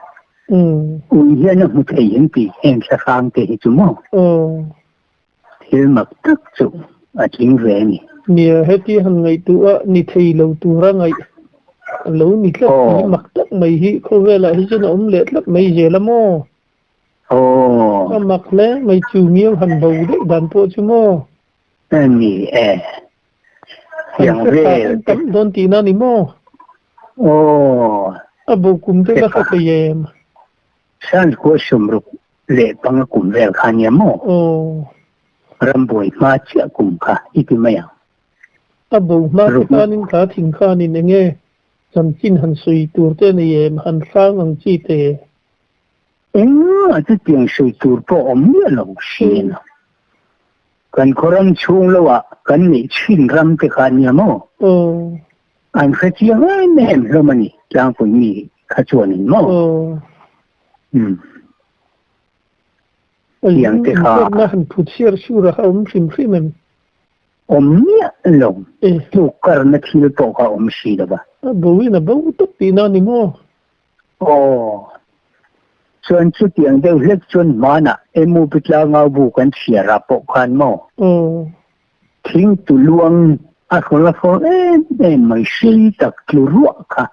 Ui hian a hmu thei an ti heng thla hrang te hi chu maw? Thil mak tak chu a tling ve a ni. Nia, heti han ngaihtuah a ni thei lo tura ngaih a lo ni tlat hi mak tak mai hi khawvelah hi chuan a awm leh tlat mai zel a maw? A mak hle mai chu ngiau han bo daih dan pawh chu maw? A ni e. An hre tha an tam dawn tihna a ni maw? Aw. A bo kum te ka hre thei em? Sankhua sawmruk leh panga kum vel kha nia maw? Aw. Rambuai hma chiah kum kha i ti mai ang. A bo hma te khanin kha thing khanin enge chanchin han sawi tur te a nei em? Han hrang ang chi te. Engmah chutiang sawi tur pawh awm miah lo si a. Kan khaw ram chhung lo ah kan neih chhin ram te kha ania maw? An hre chiang em em hlawm a ni tlangpui mi kha chuan in maw? Umm. Tiang te kha. Inzawmna han phut siar sur a kha awm hrim hrim em? Awm miah lo. Tluk karna thil pawh kha awm si lo va. A bo in a bo tawp tihna a ni maw? Aw. Chuan chutiang deuh hlek chuan hmanah Emu Pi Tlangau bu kan chhiar ah pawh khan maw? Thing tu luang a hrawl a hrawl em em mai sei tak tlu ruah kha.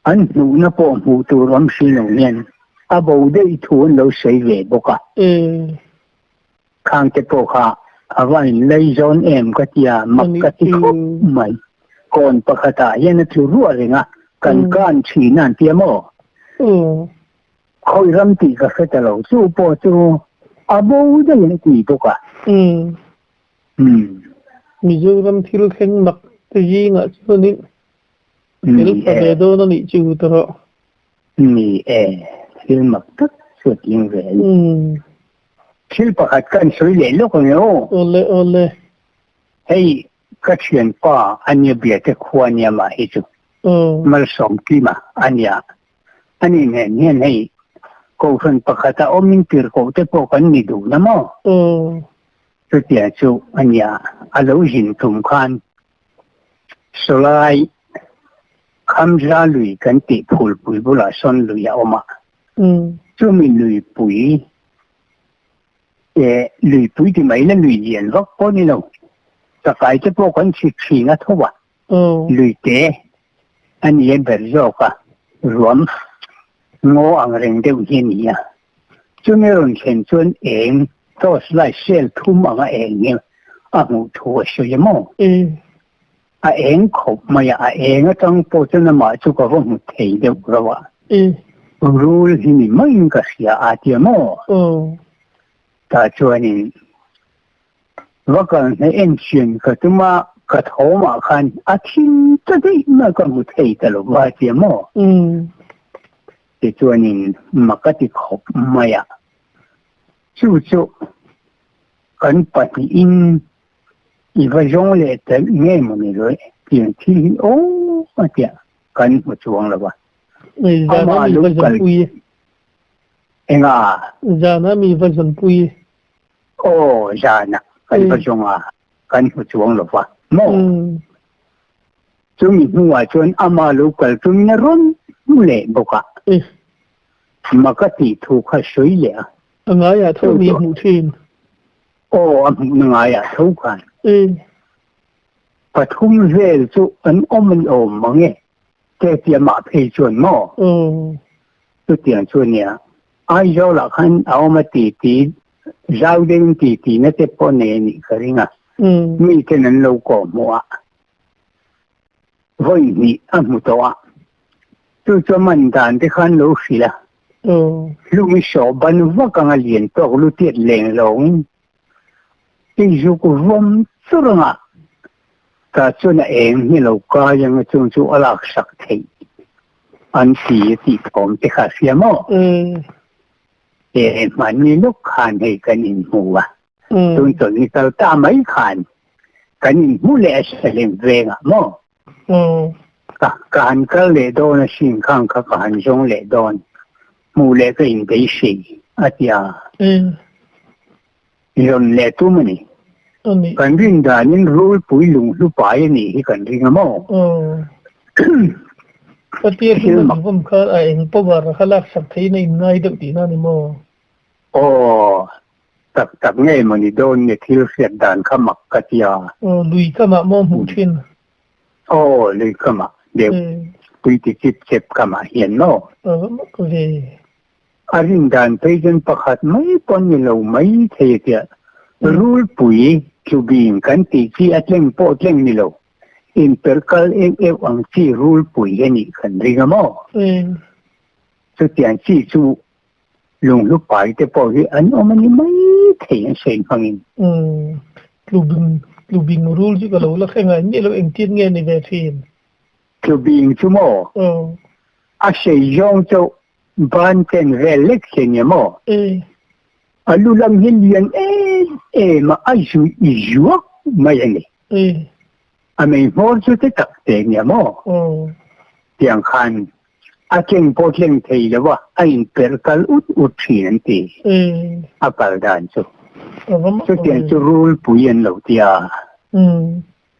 An hnuhna pawh hmuh tur awm si lo hian a bo daih thu an lo sawi ve bawk a. Khang te pawh kha a va in lei zawn em ka tia mak ka ti khawp mai. Kawn pakhatah hian a tlu ruah reng a, kan kan thin a an tia maw? Khawi ram tih ka hre ta lo, chu pawh chu a bo daih an ti bawk a. Mizoram thil thleng mak te zingah chuanin tel pha ve dawn a nih chu ta rawh. Ni e, thil mak tak chu a tling ve a ni. Thil pakhat ka an sawi leh lawk ang e aw. Awle awle. Hei ka thianpa a nia Biate khua nia mah hi chu. Malsawmkima a nia. Ani nen hian hei Kohhran pakhata awmin tirhkoh te pawh kan ni duh na maw? Chutiang chu a nia, a lo zin tum khan sawlai Khamza lui kan tih phulpui bulah sawn lui a awm a, chumi luipui eh luipui ti mai la lui lian vak pawh ni lo, chakai te pawh kan chhit thin a tho a, Luite a ni a ber zawk a, ruam ngaw ang reng deuh hi a ni a. Chumi rawn thlen chuan eng torch light sel thum anga eng hi a hmuh thu a sawi a maw? A eng khawp mai a, a eng atang pawh chuan amah chu ka va hmu thei deuh rauh a. Rul hi ni maiin ka hria a ti a maw? Tah chuanin Va kal hne en chian ka tum a, ka thawmah khan a thin ta daih mai ka hmu thei ta lo va tia maw? Tichuanin mak a ti khawp mai a, chu chu kan pahnihin i va zawng leh ta nge maw ni lawih tiang thil hi aw a tia kan hmu chuang lo va. Amah lo kal enga? Zana mi va zawnpui. Aw, zanah kan va zawng a, kan hmu chuang lo va maw? Chumi hnuah chuan ama lo kal tumin a rawn hmu leh bawk a, mak a tih thu kha sawi leh a. A ngaiah tho mi hmuh thin. Aw, a hmuhna ngaiah tho khan. Pathum vel chu an awm an awm mang e, te tia mah phei chuan maw? Chutiang chu a nia. Aizawlah khan a awm a ti ti, zau deuhin ti ti na te pawh nei a nih ka ring a, mi ten an lo kawh hmuh a, vawi hnih a hmu tawh a, chu chu a man dan te khan lo hrilh a, hlum i sawh ban vak anga lian tawk lu tiat leng lawngin i zuk vawm chur anga tah chuan a eng hi lo kai anga chung chu a laksak theih. An ti a tih thawm te kha a hria maw? E hmanni lawk khan hei kan inhmu a, tun chawlh ni kal ta mai khan kan inhmu leh a Salem vengah maw? Ka ka han kal leh dawn a sin khang kha ka han zawng leh dawn, hmuh leh ka inbeisei a ti a. Rawn leh tum a ni. Kan rin danin rulpui lunghlu pai a nih hi kan ring a maw? Patia chu man vawm kha a eng power kha laksak theiin a inngai deuh tihna a ni maw? Aw, tak tak ngei maw ni dawn nge thil hriat dan kha mak ka ti a. Aw, lui kamah maw hmuh thin? Aw, lui kamah deuh, pui ti chip chep kamah hian maw? Aw, mak ve. A rin dan phei chuan pakhat mai pawh ni lo mai thei a tia. Rulpui tlubing kan tih chi a tleng pawh tleng ni lo. Inperh kal euh euh ang chi rulpui hi a nih kan ring a maw? Chutiang chi chu lunghlu pai te pawh hi an awm a ni mai thei an sawi hmangin. Tlubing tlubing rul chu ka lo la hre ngai miah lo engtin nge ni ve thin? Tlubing chu maw? A sei zawng chu Ban chen vel lek che nia maw? A lu lam hi lian em em a, a zuih zuak mai a ni. A mei hmawr chu te tak te nia maw? Tiang khan a tleng pawh tleng thei lo a, a inperh kal ut ut thin an ti. A kal dan chu. Chutiang chu rulpui an lo ti a.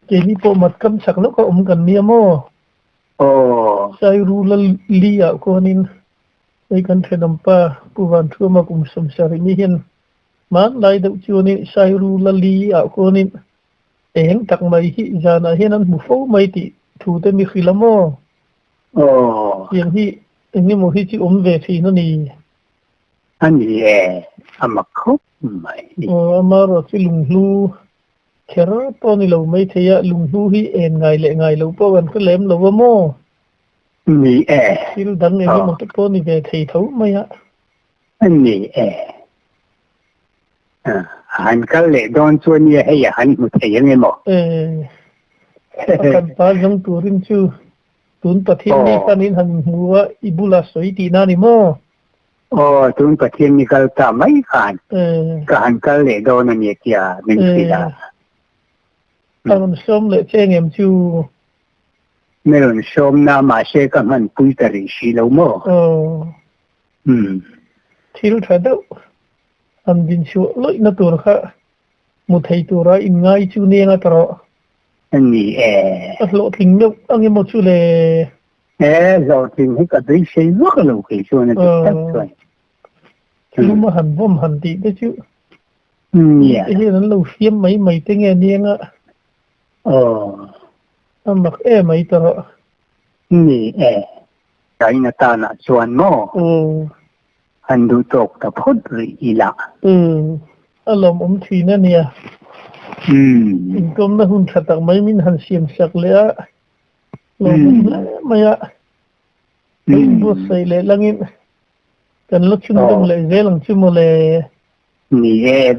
Keini pawh mat kam chak lawk a awm kan nia maw? Aw. Sairu Lali ah khuanin hei kan thenawm pa Pu Vanthuama kum sawmsarih ni hian hmanlai deuh chuanin Sairu Lali ah khuanin eng tak mai hi zanah hian an hmu fo mai tih thu te mi hrilh a maw? Aw. Tiang hi eng emaw hi chu awm ve thin a ni. A ni e, a mak khawp mai. Aw, amaherawh chu lunghlu Kher pawh ni lo mai thei a, lunghnu hi en ngai leh ngai lo pawh kan hre lem lo a maw? Ni e. Thil dang eng emaw te pawh ni ve thei tho mai a. Ni e. A han kal leh dawn chuan nia hei a han hmu thei ang emaw? E. A kan pa zawng turin chu tun Pathian ni khanin han inhmu a, i bula sawi tihna a ni maw? Aw, tun Pathian ni kal ta mai khan ka han kal leh dawn a ni tia min hrilh a. A rawn sawm leh che ngem chu? Mi rawn sawm na mahse ka hman pui ta rih si lo maw? Aw. Umm. Thil tha deuh han din chhuah lawih na tur kha hmu thei tura in ngai chu nia nga ta rawh. A ni e. A hlawhtling meuh ang emaw chu le? E, hlawhtling hi ka beisei vak lo kei chuan a dik tak chuan. Thil a han vawm han tih te chu. Nia. Te hian an lo fiam mai mai te nge nia nga. Aw. A mak e mai ta rawh. Ni e. China tanah chuan maw? Umm. Han duh tawk ta phawt rih ila. Umm. A lawmawm thin a nia. Umm. Inkawmna hun tha tak mai min han siam sak leh a. Lawmawm hle mai a. Ka inbuatsaih leh langin kan la chhunzawm leh zel ang chu mawle. Ni e.